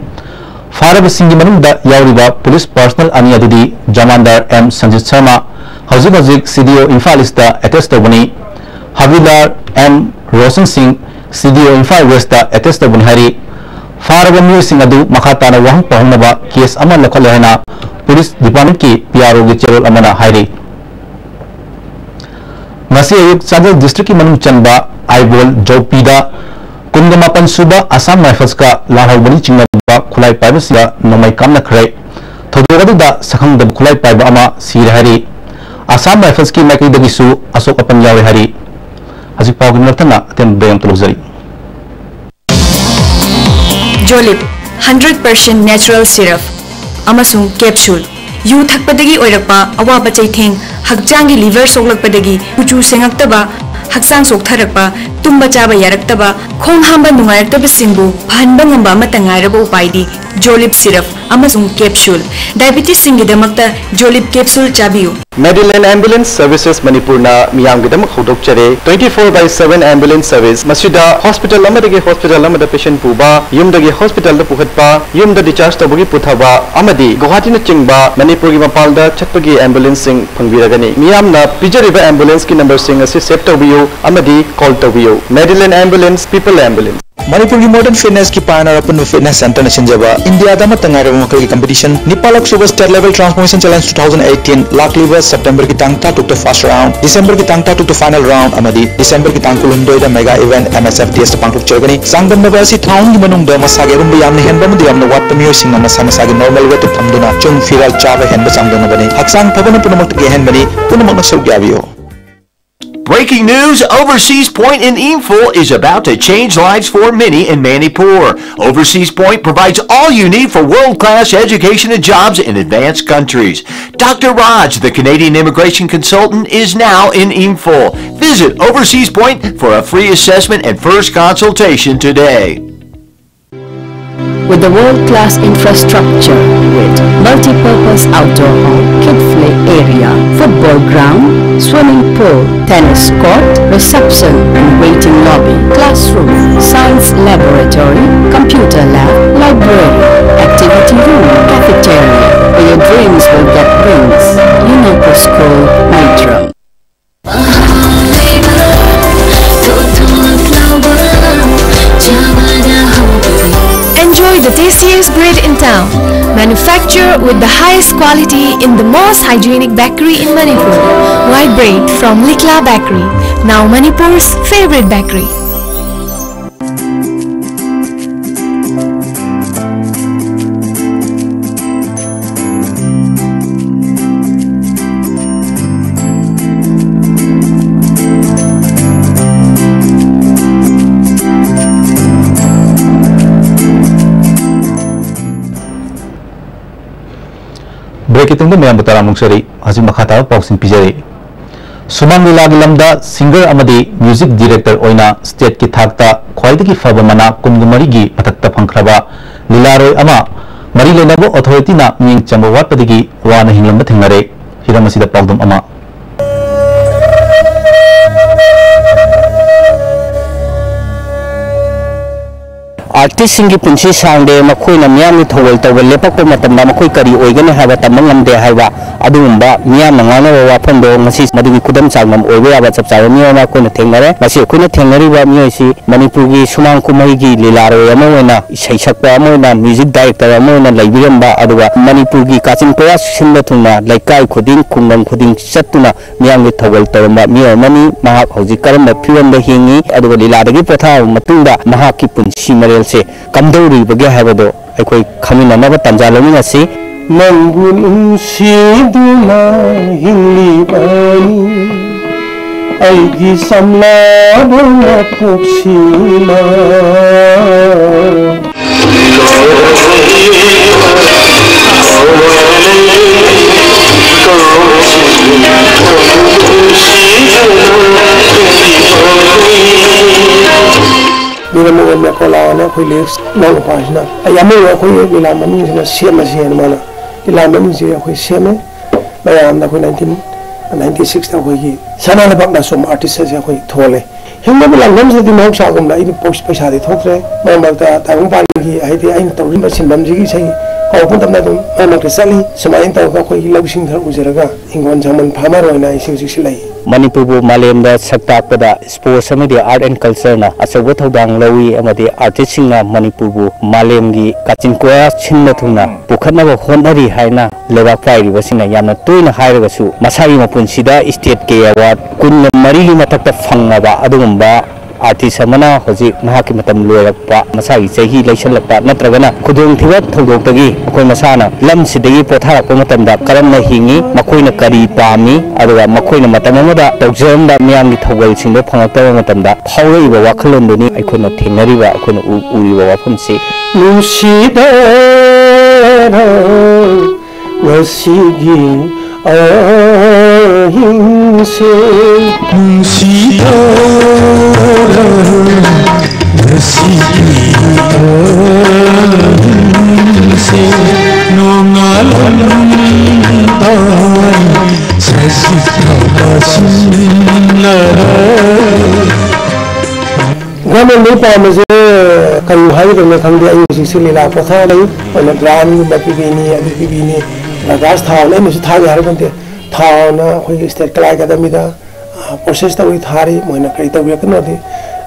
ꯐꯥꯔꯕꯁꯤꯡꯒꯤ ꯃꯅꯨꯡꯗ ꯌꯥꯎꯔꯤꯕ ꯄꯨꯂꯤꯁ personnel ꯑꯅꯤ ꯑꯗꯨꯗꯤ ꯖꯃꯥꯟꯗꯥꯔ ꯑꯦꯝ ꯁꯟꯖꯤꯠ ꯁꯔꯃ, ꯍꯧꯖꯤꯛ ꯍꯧꯖꯤꯛ ꯁꯤ ꯗꯤ ꯑꯣ ꯏꯝꯐꯥꯜ ꯏꯁꯇ attach ꯇꯧꯕꯅꯤ, ꯍꯕꯤꯜꯗꯥꯔ ꯑꯦꯝ ꯔꯣꯁꯟ ꯁꯤꯡ, ꯁꯤ ꯗꯤ ꯑꯣ ꯏꯝꯐꯥꯜ ꯋꯦꯁꯇ ꯑꯦꯇꯦꯁ ꯇꯧꯕꯅꯤ ꯍꯥꯏꯔꯤ꯫ ꯐꯥꯔꯕ ꯃꯤꯑꯣꯏꯁꯤꯡ ꯑꯗꯨ ꯃꯈꯥ ꯇꯥꯅ ꯋꯥꯍꯪ ꯇꯧꯍꯪꯅꯕ ꯀꯦꯁ ꯑꯃ ꯂꯧꯈꯠꯂꯦ ꯍꯥꯏꯅ ꯄꯨꯂꯤꯁ ꯗꯤꯄꯥꯔꯠꯃꯦꯟꯠꯀꯤ ꯄꯤ ꯑꯥꯔ ꯑꯣꯒꯤ ꯆꯦꯔꯣꯜ ꯑꯃꯅ ꯍꯥꯏꯔꯤ꯫ ꯉꯁꯤ ꯑꯌꯨꯛ ꯆꯥꯟꯗꯦꯜ ꯗꯤꯁꯇ꯭ꯔꯤꯛꯀꯤ ꯃꯅꯨꯡ ꯆꯟꯕ ꯑꯥꯏꯕꯣꯜ ꯖꯧꯄꯤꯗ ꯀꯨꯟꯒ ꯃꯥꯄꯟ ꯁꯨꯕ ꯑꯁꯥꯝ ꯔꯥꯏꯐꯜꯁꯀ ꯂꯥꯜꯍꯧꯕꯅꯤ ꯆꯤꯡꯅꯕ ꯈꯨꯠꯂꯥꯏ ꯄꯥꯏꯕꯁꯤꯡꯒ ꯅꯣꯡꯃꯩ ꯀꯥꯞꯅꯈ꯭ꯔꯦ꯫ ꯊꯧꯗꯣꯛ ꯑꯗꯨꯗ ꯁꯛꯈꯪꯗꯕ ꯈꯨꯠꯂꯥꯏ ꯄꯥꯏꯕ ꯑꯃ ꯁꯤꯔꯦ ꯍꯥꯏꯔꯤ꯫ ꯑꯁꯥꯝ ꯔꯥꯏꯐꯜꯁꯀꯤ ꯃꯥꯏꯀꯩꯗꯒꯤꯁꯨ ꯑꯁꯣꯛ ꯑꯄꯟ ꯌꯥꯎꯔꯦ ꯍꯥꯏꯔꯤ꯫ ꯍꯧꯖꯤꯛ ꯐꯥꯎꯒꯤ ꯃꯊꯪꯅ ꯑꯇꯦꯟꯕ ꯕ꯭ꯔꯦꯛ ꯑꯃꯇ ꯂꯧꯖꯔꯤ꯫ ꯖꯣꯂꯤꯞ ꯍꯟꯗ꯭ꯔꯦꯠ ꯄꯥꯔꯁꯦꯟ ꯅꯦꯆꯔꯦꯜ ꯁꯤꯔꯞ ꯑꯃꯁꯨꯡ ꯀꯦꯞꯁꯨꯜ꯫ ꯌꯨ ꯊꯛꯄꯗꯒꯤ ꯑꯣꯏꯔꯛꯄ ꯑꯋꯥꯕ ꯆꯩꯊꯦꯡ, ꯍꯛꯆꯥꯡꯒꯤ ꯂꯤꯚꯔ ꯁꯣꯛꯂꯛꯄꯗꯒꯤ ꯀꯨꯆꯨ ꯁꯦꯡꯉꯛꯇꯕ, ꯍꯛꯆꯥꯡ ꯆꯣꯛꯊꯔꯛꯄ, ꯇꯨꯝꯕ ꯆꯥꯕ ꯌꯥꯔꯛꯇꯕ, ꯈꯣꯡ ꯍꯥꯝꯕ ꯅꯨꯡꯉꯥꯏꯔꯛꯇꯕꯁꯤꯡꯕꯨ ꯐꯍꯟꯕ ꯉꯝꯕ ꯑꯃꯠꯇ ꯉꯥꯏꯔꯕ ꯎꯄꯥꯏꯗꯤ ꯖꯣꯂꯤꯞ ꯁꯤꯔꯞ ꯑꯃꯁꯨꯡ ꯀꯦꯞꯁꯨꯜ꯫ ꯗꯥꯏꯕꯤꯇꯤꯁꯁꯤꯡꯒꯤꯗꯃꯛꯇ ꯖꯣꯂꯤꯞ ꯀꯦꯞꯁꯨꯜ ꯆꯥꯕꯤꯌꯨ꯫ Medilane Ambulance Services ꯃꯅꯤꯄꯨꯔꯅ ꯃꯤꯌꯥꯝꯒꯤꯗꯃꯛ ꯍꯧꯗꯣꯛꯆꯔꯦ twenty four by seven ambulance service꯫ ꯃꯁꯤꯗ ꯍꯣꯁꯄꯤꯇꯥꯜ ꯑꯃꯗꯒꯤ ꯍꯣꯁꯄꯤꯇꯥꯜ ꯑꯃꯗ ꯄꯦꯁꯦꯟ ꯄꯨꯕ, ꯌꯨꯝꯗꯒꯤ ꯍꯣꯁꯄꯤꯇꯥꯜꯗ ꯄꯨꯈꯠꯄ, ꯌꯨꯝꯗ ꯗꯤꯆꯥꯔꯖ ꯇꯧꯕꯒꯤ ꯄꯨꯊꯕ ꯑꯃꯗꯤ ꯒꯨꯋꯥꯍꯥꯇꯤꯅꯆꯤꯡꯕ ꯃꯅꯤꯄꯨꯔꯒꯤ ꯃꯄꯥꯟꯗ ꯆꯠꯄꯒꯤ ꯑꯦꯝꯕꯨꯂꯦꯟꯁꯁꯤꯡ ꯐꯪꯕꯤꯔꯒꯅꯤ꯫ ꯃꯤꯌꯥꯝꯅ ꯄꯤꯖꯔꯤꯕ ꯑꯦꯝꯕꯨꯂꯦꯟꯁꯀꯤ ꯅꯝꯕꯔꯁꯤꯡ ꯑꯁꯤ ꯁꯦꯚ ꯇꯧꯕꯤꯌꯨ ꯑꯃꯗꯤ ꯀꯣꯜ ꯇꯧꯕꯤꯌꯨ꯫ Medilane Ambulance, People Ambulance꯫ ꯃꯅꯤꯄꯨꯔꯒꯤ ꯃꯣꯗꯔꯟ ꯐꯤꯠꯅꯦꯁꯀꯤ ꯄꯥꯏꯑꯣꯅꯤꯌꯔ ꯑꯄꯨꯟꯕ ꯐꯤꯠꯅꯦꯁ ꯁꯦꯟꯇꯔꯅ ꯁꯤꯟꯖꯕ ꯏꯟꯗꯤꯌꯥꯗ ꯑꯃꯠꯇ ꯉꯥꯏꯔꯕ ꯃꯈꯜꯒꯤ ꯀꯝꯄꯤꯇꯤꯁꯟ ꯅꯤꯄꯥꯜꯂꯛ ꯁꯨꯕ state level transformation challenge two thousand eighteen ꯂꯥꯛꯂꯤꯕ ꯁꯦꯞꯇꯦꯝꯕꯔꯒꯤ ꯇꯥꯡ ꯇꯔꯥꯇꯔꯨꯛꯇ ꯐꯥꯔꯁ ꯔꯥꯎꯟ, ꯗꯤꯁꯦꯝꯕꯔꯒꯤ ꯇꯥꯡ ꯇꯔꯥꯇꯔꯨꯛꯇ ꯐꯥꯏꯅꯦꯜ ꯔꯥꯎꯟ ꯑꯃꯗꯤ ꯗꯤꯁꯦꯝꯕꯔꯒꯤ ꯇꯥꯡ ꯀꯨꯟꯍꯨꯝꯗꯣꯏꯗ ꯃꯦꯒꯥ ꯏꯚꯦꯟꯠ ꯑꯦꯝ ꯑꯦꯁ ꯑꯦꯐ ꯇꯤ ꯑꯦꯁꯇ ꯄꯥꯡꯊꯣꯛꯆꯒꯅꯤ꯫ ꯆꯥꯡꯗꯝꯅꯕ ꯑꯁꯤ ꯊꯥ ꯑꯍꯨꯝꯒꯤ ꯃꯅꯨꯡꯗ ꯃꯁꯥꯒꯤ ꯑꯔꯨꯝꯕ ꯌꯥꯝꯅ ꯍꯦꯟꯕ ꯑꯃꯗꯤ ꯌꯥꯝꯅ ꯋꯥꯠꯄ ꯃꯤꯑꯣꯏꯁꯤꯡꯅ ꯃꯁꯥ ꯃꯁꯥꯒꯤ ꯅꯣꯔꯃꯦꯜ ꯋꯦꯠꯇ ꯊꯝꯗꯨꯅ ꯆꯨꯡ ꯐꯤꯔꯥꯜ ꯆꯥꯕ ꯍꯦꯟꯕ ꯆꯥꯡꯗꯝꯅꯕꯅꯤ꯫ ꯍꯛꯆꯥꯡ ꯐꯕꯅ ꯄꯨꯝꯅꯃꯛꯇꯒꯤ ꯑꯍꯦꯟꯕꯅꯤ꯫ ꯄꯨꯝꯅꯃꯛꯅ ꯁꯔꯨꯛ ꯌꯥꯕꯤꯌꯨ꯫ Breaking news, Overseas Point in Imphal is about to change lives for many in Manipur. Overseas Point provides all you need for world-class education and jobs in advanced countries. Doctor Raj, the Canadian immigration consultant, is now in Imphal. Visit Overseas Point for a free assessment and first consultation today. With a world-class infrastructure with multi-purpose outdoor hall, kid play area, football ground, swimming pool, tennis court, reception and waiting lobby, classroom, science laboratory, computer lab, library, activity room, cafeteria, where your dreams will get wings. Unako School, Maitram. Manufacture with the highest quality in the most hygienic bakery in Manipur. White bread from Likla Bakery, now Manipur's favorite bakery. Break ꯀꯤ ꯇꯨꯡꯗ ꯃꯌꯥꯝꯕꯨ ꯇꯔꯥꯝꯅ ꯑꯣꯛꯆꯔꯤ꯫ ꯍꯧꯖꯤꯛ ꯃꯈꯥ ꯇꯥꯕ ꯄꯥꯎꯁꯤꯡ ꯄꯤꯖꯔꯤ꯫ ꯁꯨꯃꯥꯡ ꯂꯤꯂꯥꯒꯤ ꯂꯝꯗ singer ꯑꯃꯗꯤ music director ꯑꯣꯏꯅ state ꯀꯤ ꯊꯥꯛꯇ ꯈ꯭ꯋꯥꯏꯗꯒꯤ ꯐꯕ ꯃꯅꯥ ꯀꯨꯟꯒ ꯃꯔꯤꯒꯤ ꯃꯊꯛꯇ ꯐꯪꯈ꯭ꯔꯕ ꯂꯤꯂꯥꯔꯣꯏ ꯑꯃ ꯃꯔꯤ ꯂꯩꯅꯕ authority ꯅ ꯃꯤꯠꯌꯦꯡ ꯆꯪꯕ ꯋꯥꯠꯄꯗꯒꯤ ꯋꯥꯅ ꯍꯤꯡꯂꯝꯕ ꯊꯦꯡꯅꯔꯦ꯫ ꯍꯤꯔꯝ ꯑꯁꯤꯗ ꯄꯥꯎꯗꯝ ꯑꯃ꯫ ꯑꯥꯔꯇꯤꯁꯁꯤꯡꯒꯤ ꯄꯨꯟꯁꯤ ꯁꯥꯡꯗꯦ꯫ ꯃꯈꯣꯏꯅ ꯃꯤꯌꯥꯝꯒꯤ ꯊꯧꯒꯜ ꯇꯧꯕ ꯂꯦꯞꯄꯛꯄ ꯃꯇꯝꯗ ꯃꯈꯣꯏ ꯀꯔꯤ ꯑꯣꯏꯒꯅꯤ ꯍꯥꯏꯕ ꯇꯝꯕ ꯉꯝꯗꯦ ꯍꯥꯏꯕ ꯑꯗꯨꯒꯨꯝꯕ ꯃꯤꯌꯥꯝꯅ ꯉꯥꯡꯅꯕ ꯋꯥꯐꯝꯗꯣ ꯉꯁꯤ ꯃꯗꯨꯒꯤ ꯈꯨꯗꯝ ꯆꯥꯡꯗꯝ ꯑꯣꯏꯕ ꯌꯥꯕ ꯆꯞ ꯆꯥꯕ ꯃꯤꯑꯣꯏ ꯑꯃ ꯑꯩꯈꯣꯏꯅ ꯊꯦꯡꯅꯔꯦ꯫ ꯉꯁꯤ ꯑꯩꯈꯣꯏꯅ ꯊꯦꯡꯅꯔꯤꯕ ꯃꯤꯑꯣꯏꯁꯤ ꯃꯅꯤꯄꯨꯔꯒꯤ ꯁꯨꯃꯥꯡ ꯀꯨꯝꯍꯩꯒꯤ ꯂꯤꯂꯥꯔꯣꯏ ꯑꯃ ꯑꯣꯏꯅ, ꯏꯁꯩ ꯁꯛꯄ ꯑꯃ ꯑꯣꯏꯅ, ꯃ꯭ꯌꯨꯖꯤꯛ ꯗꯥꯏꯔꯦꯛꯇꯔ ꯑꯃ ꯑꯣꯏꯅ ꯂꯩꯕꯤꯔꯝꯕ, ꯑꯗꯨꯒ ꯃꯅꯤꯄꯨꯔꯒꯤ ꯀꯥꯆꯤꯟ ꯀꯣꯌꯥ ꯁꯤꯟꯕ ꯊꯨꯡꯅ ꯂꯩꯀꯥꯏ ꯈꯨꯗꯤꯡ, ꯈꯨꯡꯒꯪ ꯈꯨꯗꯤꯡ ꯆꯠꯇꯨꯅ ꯃꯤꯌꯥꯝꯒꯤ ꯊꯧꯒꯜ ꯇꯧꯔꯝꯕ ꯃꯤꯑꯣꯏ ꯑꯃꯅꯤ꯫ ꯃꯍꯥꯛ ꯍꯧꯖꯤꯛ ꯀꯔꯝꯕ ꯐꯤꯕꯝꯗ ꯍꯤꯡꯉꯤ, ꯑꯗꯨꯒ ꯂꯤꯂꯥꯗꯒꯤ ꯄꯣꯊꯥꯔꯕ ꯃꯇꯨꯡꯗ ꯃꯍꯥꯛꯀꯤ ꯄꯨꯟꯁꯤ ꯃꯔꯦꯜꯁꯦ ꯀꯝꯗꯧꯔꯤꯕꯒꯦ ꯍꯥꯏꯕꯗꯨ ꯑꯩꯈꯣꯏ ꯈꯪꯃꯤꯟꯅꯅꯕ ꯇꯥꯟꯖꯥ ꯂꯧꯃꯤꯟꯅꯁꯤ꯫ ꯅꯪꯕꯨ ꯅꯨꯡꯁꯤꯗꯨꯅ ꯍꯤꯡꯂꯤꯕꯅꯤ ꯑꯩꯒꯤ ꯆꯝꯂꯕ ꯅꯄꯣꯛꯁꯤꯃ꯫ ꯃꯤꯔꯝ ꯑꯣꯏꯔꯝꯕ ꯀꯣꯂꯥ ꯑꯅ ꯑꯩꯈꯣꯏ ꯂꯤꯔꯤꯛꯁ ꯏꯅꯥꯎꯅꯨꯄꯥꯁꯤꯅ ꯑꯩ ꯑꯃ ꯑꯩꯈꯣꯏ ꯂꯤꯂꯥ ꯃꯃꯤꯡꯁꯤꯅ ꯁꯦꯝꯃꯁꯦꯅ ꯃꯥꯅ ꯂꯤꯂꯥ ꯃꯃꯤꯡꯁꯦ ꯑꯩꯈꯣꯏ ꯁꯦꯝꯃꯦ꯫ ꯃꯌꯥꯝꯅ ꯑꯩꯈꯣꯏ ꯅꯥꯏꯟꯇꯤꯟ ꯅꯥꯏꯟꯇꯤ ꯁꯤꯛꯁꯇ ꯑꯩꯈꯣꯏꯒꯤ ꯁꯅꯥ ꯂꯩꯕꯥꯛ ꯅꯥꯆꯣꯝ ꯑꯥꯔꯇꯤꯁ ꯑꯁꯦ ꯑꯩꯈꯣꯏ ꯊꯣꯜꯂꯦ꯫ ꯍꯤꯡꯕꯒꯤ ꯂꯥꯟꯐꯝꯁꯤꯗꯗꯤ ꯃꯍꯧꯁꯥꯒꯨꯝꯅ ꯑꯩꯗꯤ ꯄꯩꯁꯥꯗꯤ ꯊꯣꯛꯇ꯭ꯔꯦ꯫ ꯃꯔꯛ ꯃꯔꯛꯇ ꯇꯥꯏꯕꯪꯄꯥꯟꯒꯤ ꯍꯥꯏꯗꯤ ꯑꯩꯅ ꯇꯧꯔꯤꯕ ꯁꯤꯟꯐꯝꯁꯤꯒꯤ ꯏꯁꯩ ꯍꯧꯔꯛꯄ ꯃꯇꯝꯗ ꯑꯗꯨꯝ ꯃꯔꯛ ꯃꯔꯛꯇ ꯆꯠꯂꯤ꯫ ꯁꯨꯃꯥꯏꯅ ꯇꯧꯔꯒ ꯑꯩꯈꯣꯏꯒꯤ ꯂꯧꯁꯤꯡ ꯈꯔ ꯎꯖꯔꯒ ꯍꯤꯡꯒꯣꯜ ꯁꯝꯕꯜ ꯐꯥꯔꯃꯔ ꯑꯣꯏꯅ ꯑꯩꯁꯦ ꯍꯧꯖꯤꯛꯁꯨ ꯂꯩ꯫ ꯃꯅꯤꯄꯨꯔꯕꯨ ꯃꯥꯂꯦꯝꯗ ꯁꯛ ꯇꯥꯛꯄꯗ sports ꯑꯃꯗꯤ art and cultureꯅ ꯑꯆꯧꯕ ꯊꯧꯗꯥꯡ ꯂꯧꯏ ꯑꯃꯗꯤ artistꯁꯤꯡꯅ ꯃꯅꯤꯄꯨꯔꯕꯨ ꯃꯥꯂꯦꯝꯒꯤ ꯀꯥꯆꯤꯟ ꯀꯣꯌꯥ ꯁꯤꯟꯕ ꯊꯨꯡꯅ ꯄꯨꯈꯠꯅꯕ ꯍꯣꯠꯅꯔꯤ ꯍꯥꯏꯅ ꯂꯩꯕꯥꯛ ꯄꯥꯏꯔꯤꯕꯁꯤꯡꯅ ꯌꯥꯝꯅ ꯇꯣꯏꯅ ꯍꯥꯏꯔꯒꯁꯨ, ꯃꯁꯥꯒꯤ ꯃꯄꯨꯟꯁꯤꯗ stateꯀꯤ award ꯀꯨꯟꯒ ꯃꯔꯤꯒꯤ ꯃꯊꯛꯇ ꯐꯪꯉꯕ ꯑꯗꯨꯒꯨꯝꯕ artist ꯑꯃꯅ ꯍꯧꯖꯤꯛ ꯃꯍꯥꯛꯀꯤ ꯃꯇꯝ ꯂꯣꯏꯔꯛꯄ, ꯃꯁꯥꯒꯤ ꯆꯍꯤ ꯂꯩꯁꯜꯂꯛꯄ ꯅꯠꯇ꯭ꯔꯒꯅ ꯈꯨꯗꯣꯡꯊꯤꯕ ꯊꯧꯗꯣꯛꯇꯒꯤ ꯃꯈꯣꯏ ꯃꯁꯥꯅ ꯂꯝꯁꯤꯗꯒꯤ ꯄꯣꯊꯥꯔꯛꯄ ꯃꯇꯝꯗ ꯀꯔꯝꯅ ꯍꯤꯡꯉꯤ, ꯃꯈꯣꯏꯅ ꯀꯔꯤ ꯄꯥꯝꯃꯤ, ꯑꯗꯨꯒ ꯃꯈꯣꯏꯅ ꯃꯇꯝ ꯑꯃꯗ ꯇꯧꯖꯔꯝꯕ ꯃꯤꯌꯥꯝꯒꯤ ꯊꯧꯒꯜꯁꯤꯡꯗꯣ ꯐꯪꯂꯛꯇꯕ ꯃꯇꯝꯗ ꯐꯥꯎꯔꯛꯏꯕ ꯋꯥꯈꯜꯂꯣꯟꯗꯨꯅꯤ ꯑꯩꯈꯣꯏꯅ ꯊꯦꯡꯅꯔꯤꯕ, ꯑꯩꯈꯣꯏꯅ ꯎ-, ꯎꯔꯤꯕ ꯋꯥꯐꯝꯁꯤ꯫ ꯅꯨꯡꯁꯤꯗꯅ ꯉꯁꯤꯒꯤ ꯑꯍꯤꯡꯁꯦ꯫ ꯅꯨꯡꯁꯤꯗꯅ ꯉꯁꯤꯒꯤ ꯑꯍꯤꯡꯁꯦ꯫ ꯅꯣꯡꯉꯥꯜꯂꯝꯗꯥꯏ ꯁꯖꯤꯛ ꯊꯥꯕ ꯁꯤꯟꯂꯔꯣꯏ꯫ ꯒꯣꯔꯃꯦꯟꯗꯒꯤ ꯄꯥꯝꯕꯁꯦ ꯀꯔꯤ ꯍꯥꯏꯒꯗꯕꯅꯣ ꯈꯪꯗꯦ꯫ ꯑꯩ ꯍꯧꯖꯤꯛꯁꯦ ꯂꯤꯂꯥ ꯄꯣꯊꯥ ꯂꯩ꯫ ꯑꯩꯈꯣꯏꯅ grantꯒꯨꯝꯕ ꯄꯤꯕꯤꯅꯤ, ꯑꯗꯨ ꯄꯤꯕꯤꯅꯤ, ꯒ꯭ꯌꯥꯁ ꯊꯥꯎꯅ ꯑꯩꯅꯁꯨ ꯊꯥꯒꯦ ꯍꯥꯏꯕ ꯅꯠꯇꯦ꯫ ꯊꯥꯎꯅ ꯑꯩꯈꯣꯏꯒꯤ state ꯀꯂꯥꯏ ꯑꯦꯀꯥꯗꯃꯤꯗ, ꯑ, process ꯇꯧꯔꯤ, ꯊꯥꯔꯤ꯫ ꯃꯣꯏꯅ ꯀꯔꯤ ꯇꯧꯕꯤꯔꯛꯀꯅꯣꯗꯤ,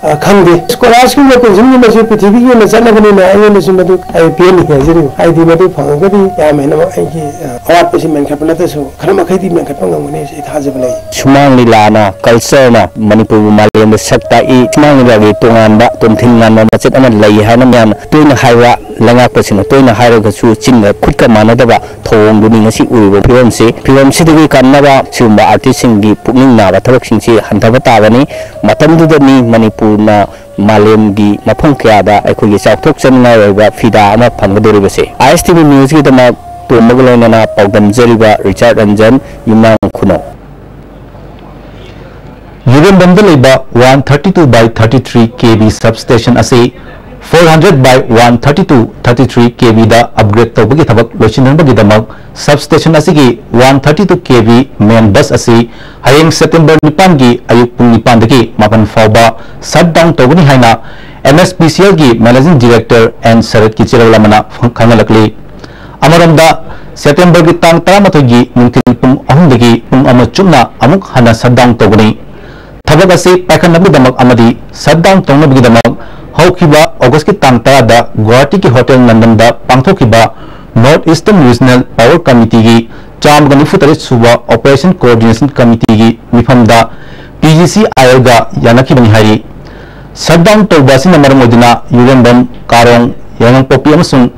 ꯑ, ꯈꯪꯗꯦ꯫ Scholarshipꯀꯨꯝꯕ pensionꯒꯨꯝꯕꯁꯦ ꯄ꯭ꯔꯤꯊꯤꯕꯤꯒꯤ ꯑꯣꯏꯅ ꯆꯠꯅꯕꯅꯤꯅ ꯑꯩꯉꯣꯟꯗꯁꯨ ꯃꯗꯨ ꯑꯩ ꯄꯤꯍꯟꯅꯤꯡꯉꯦ ꯍꯥꯏꯖꯔꯤꯕ꯫ ꯍꯥꯏꯗꯤ ꯃꯗꯨ ꯐꯪꯉꯒꯗꯤ ꯌꯥꯝ ꯍꯦꯟꯅ ꯑꯩꯒꯤ, ꯑ, ꯑꯋꯥꯠꯄꯁꯤ ꯃꯦꯟꯈꯠꯄ ꯅꯠꯇ꯭ꯔꯁꯨ ꯈꯔ ꯃꯈꯩꯗꯤ ꯃꯦꯟꯈꯠꯄ ꯉꯝꯒꯅꯤ ꯍꯥꯏꯁꯦ ꯑꯩ ꯊꯥꯖꯕ ꯂꯩ꯫ ꯁꯨꯃꯥꯡ ꯂꯤꯂꯥꯅ, cultureꯅ ꯃꯅꯤꯄꯨꯔꯕꯨ ꯃꯥꯂꯦꯝꯗ ꯁꯛ ꯇꯥꯛꯏ꯫ ꯁꯨꯃꯥꯡ ꯂꯤꯂꯥꯒꯤ ꯇꯣꯉꯥꯟꯕ ꯇꯣꯝꯊꯤꯟ ꯉꯥꯟꯕ ꯃꯆꯦꯠ ꯑꯃ ꯂꯩ ꯍꯥꯏꯅ ꯃꯌꯥꯝꯅ ꯇꯣꯏꯅ ꯍꯥꯏꯕ, ꯂꯩꯉꯥꯛꯄꯁꯤꯡꯅ ꯇꯣꯏꯅ ꯍꯥꯏꯔꯒꯁꯨ ꯆꯤꯟꯒ ꯈꯨꯠꯀ ꯃꯥꯟꯅꯗꯕ ꯊꯧꯑꯣꯡꯗꯨꯅꯤ ꯉꯁꯤ ꯎꯔꯤꯕ ꯐꯤꯕꯝꯁꯤ꯫ ꯐꯤꯕꯝꯁꯤꯗꯒꯤ ꯀꯟꯅꯕ ꯁꯤꯒꯨꯝꯕ artistꯁꯤꯡꯒꯤ ꯄꯨꯛꯅꯤꯡ ꯅꯥꯕ ꯊꯕꯛꯁꯤꯡꯁꯤ ꯍꯟꯊꯕ ꯇꯥꯕꯅꯤ꯫ ꯃꯇꯝꯗꯨꯗꯅꯤ ꯃꯅꯤꯄꯨꯔꯅ ꯃꯥꯂꯦꯝꯒꯤ ꯃꯐꯝ ꯀꯌꯥꯗ ꯑꯩꯈꯣꯏꯒꯤ ꯆꯥꯎꯊꯣꯛꯆꯅꯤꯡꯉꯥꯏ ꯑꯣꯏꯕ ꯐꯤꯗꯥ ꯑꯃ ꯐꯪꯒꯗꯧꯔꯤꯕꯁꯦ꯫ ISTV Newsꯀꯤꯗꯃꯛ ꯇꯣꯝꯕꯒ ꯂꯣꯏꯅꯅ ꯄꯥꯎꯗꯝꯖꯔꯤꯕ ꯔꯤꯆꯥꯔꯗ ꯔꯟꯖꯟ, ꯌꯨꯝꯅꯥꯝ ꯈꯨꯅꯧ꯫ ꯌꯨꯔꯦꯝꯕꯝꯗ ꯂꯩꯕ one thirty two by thirty three KV substation ꯑꯁꯤ four hundred by one thirty two thirty three KVꯗ upgrade ꯇꯧꯕꯒꯤ ꯊꯕꯛ ꯂꯣꯏꯁꯤꯟꯅꯕꯒꯤꯗꯃꯛ substation ꯑꯁꯤꯒꯤ one thirty two KV main bus ꯑꯁꯤ ꯍꯌꯦꯡ September ꯅꯤꯄꯥꯟꯒꯤ ꯑꯌꯨꯛ ꯄꯨꯡ ꯅꯤꯄꯥꯟꯗꯒꯤ ꯃꯥꯄꯟ ꯐꯥꯎꯕ shut down ꯇꯧꯒꯅꯤ ꯍꯥꯏꯅ MSPCLꯒꯤ Managing Director N ꯁꯔꯠꯀꯤ ꯆꯦꯔꯣꯜ ꯑꯃꯅ ꯈꯪꯍꯜꯂꯛꯂꯤ꯫ ꯑꯃꯔꯣꯝꯗ, ꯁꯦꯞꯇꯦꯝꯕꯔꯒꯤ ꯇꯥꯡ ꯇꯔꯥꯃꯥꯊꯣꯏꯒꯤ ꯅꯨꯡꯊꯤꯜ ꯄꯨꯡ ꯑꯍꯨꯝꯗꯒꯤ ꯄꯨꯡ ꯑꯃ ꯆꯨꯞꯅ ꯑꯃꯨꯛ ꯍꯟꯅ shutdown ꯇꯧꯒꯅꯤ꯫ ꯊꯕꯛ ꯑꯁꯤ ꯄꯥꯏꯈꯠꯅꯕꯒꯤꯗꯃꯛ ꯑꯃꯗꯤ shutdown ꯇꯧꯅꯕꯒꯤꯗꯃꯛ ꯍꯧꯈꯤꯕ ꯑꯣꯒꯁꯀꯤ ꯇꯥꯡ ꯇꯔꯥꯗ ꯒꯨꯋꯥꯍꯥꯇꯤꯒꯤ ꯍꯣꯇꯦꯜ ꯅꯟꯗꯟꯗ ꯄꯥꯡꯊꯣꯛꯈꯤꯕ North Eastern Regional Power Committeeꯒꯤ ꯆꯥꯝꯃꯒ ꯅꯤꯐꯨ ꯇꯔꯦꯠ ꯁꯨꯕ Operation Coordination Committeeꯒꯤ ꯃꯤꯐꯝꯗ PGCILꯒ ꯌꯥꯅꯈꯤꯕꯅꯤ ꯍꯥꯏꯔꯤ꯫ Shutdown ꯇꯧꯕ ꯑꯁꯤꯅ ꯃꯔꯝ ꯑꯣꯏꯗꯨꯅ ꯌꯨꯔꯦꯝꯕꯝ, ꯀꯥꯔꯣꯡ, ꯌꯥꯏꯉꯪꯄꯣꯛꯄꯤ ꯑꯃꯁꯨꯡ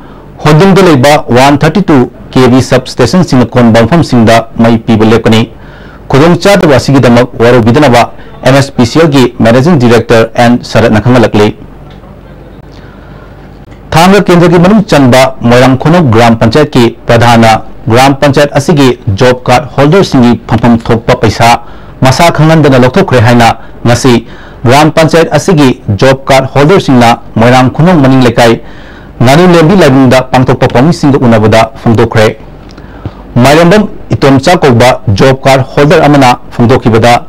ꯍꯣꯟꯗꯨꯡꯗ ꯂꯩꯕ one thirty two KV substationꯁꯤꯡꯅ ꯀꯣꯟꯕ ꯃꯐꯝꯁꯤꯡꯗ ꯃꯩ ꯄꯤꯕ ꯂꯦꯞꯀꯅꯤ꯫ ꯈꯨꯗꯣꯡꯆꯥꯗꯕ ꯑꯁꯤꯒꯤꯗꯃꯛ ꯋꯥꯔꯧꯕꯤꯗꯅꯕ NHPCLꯒꯤ Managing Director N ꯁꯔꯠꯅ ꯈꯪꯍꯜꯂꯛꯂꯤ꯫ ꯊꯥꯡꯒ ꯀꯦꯟꯗ꯭ꯔꯒꯤ ꯃꯅꯨꯡ ꯆꯟꯕ ꯃꯣꯏꯔꯥꯡ ꯈꯨꯅꯧ ꯒ꯭ꯔꯥꯝ ꯄꯟꯆꯥꯌꯠꯀꯤ ꯄ꯭ꯔꯙꯥꯟꯅ ꯒ꯭ꯔꯥꯝ ꯄꯟꯆꯥꯌꯠ ꯑꯁꯤꯒꯤ job card holderꯁꯤꯡꯒꯤ ꯐꯪꯐꯝ ꯊꯣꯛꯄ ꯄꯩꯁꯥ ꯃꯁꯥ ꯈꯪꯍꯟꯗꯅ ꯂꯧꯊꯣꯛꯈ꯭ꯔꯦ ꯍꯥꯏꯅ ꯉꯁꯤ ꯒ꯭ꯔꯥꯝ ꯄꯟꯆꯥꯌꯠ ꯑꯁꯤꯒꯤ job card holderꯁꯤꯡꯅ ꯃꯣꯏꯔꯥꯡ ꯈꯨꯅꯧ ꯃꯅꯤꯡ ꯂꯩꯀꯥꯏ ꯉꯥꯅꯨ ꯂꯦꯝꯕꯤ ꯂꯥꯏꯕꯨꯡꯗ ꯄꯥꯡꯊꯣꯛꯄ ꯄꯥꯎꯃꯤꯁꯤꯡꯒ ꯎꯅꯕꯗ ꯐꯣꯡꯗꯣꯛꯈ꯭ꯔꯦ꯫ ꯃꯥꯏꯔꯦꯝꯕꯝ ꯏꯇꯣꯝꯆꯥ ꯀꯧꯕ job card holder ꯑꯃꯅ ꯐꯣꯡꯗꯣꯛꯈꯤꯕꯗ,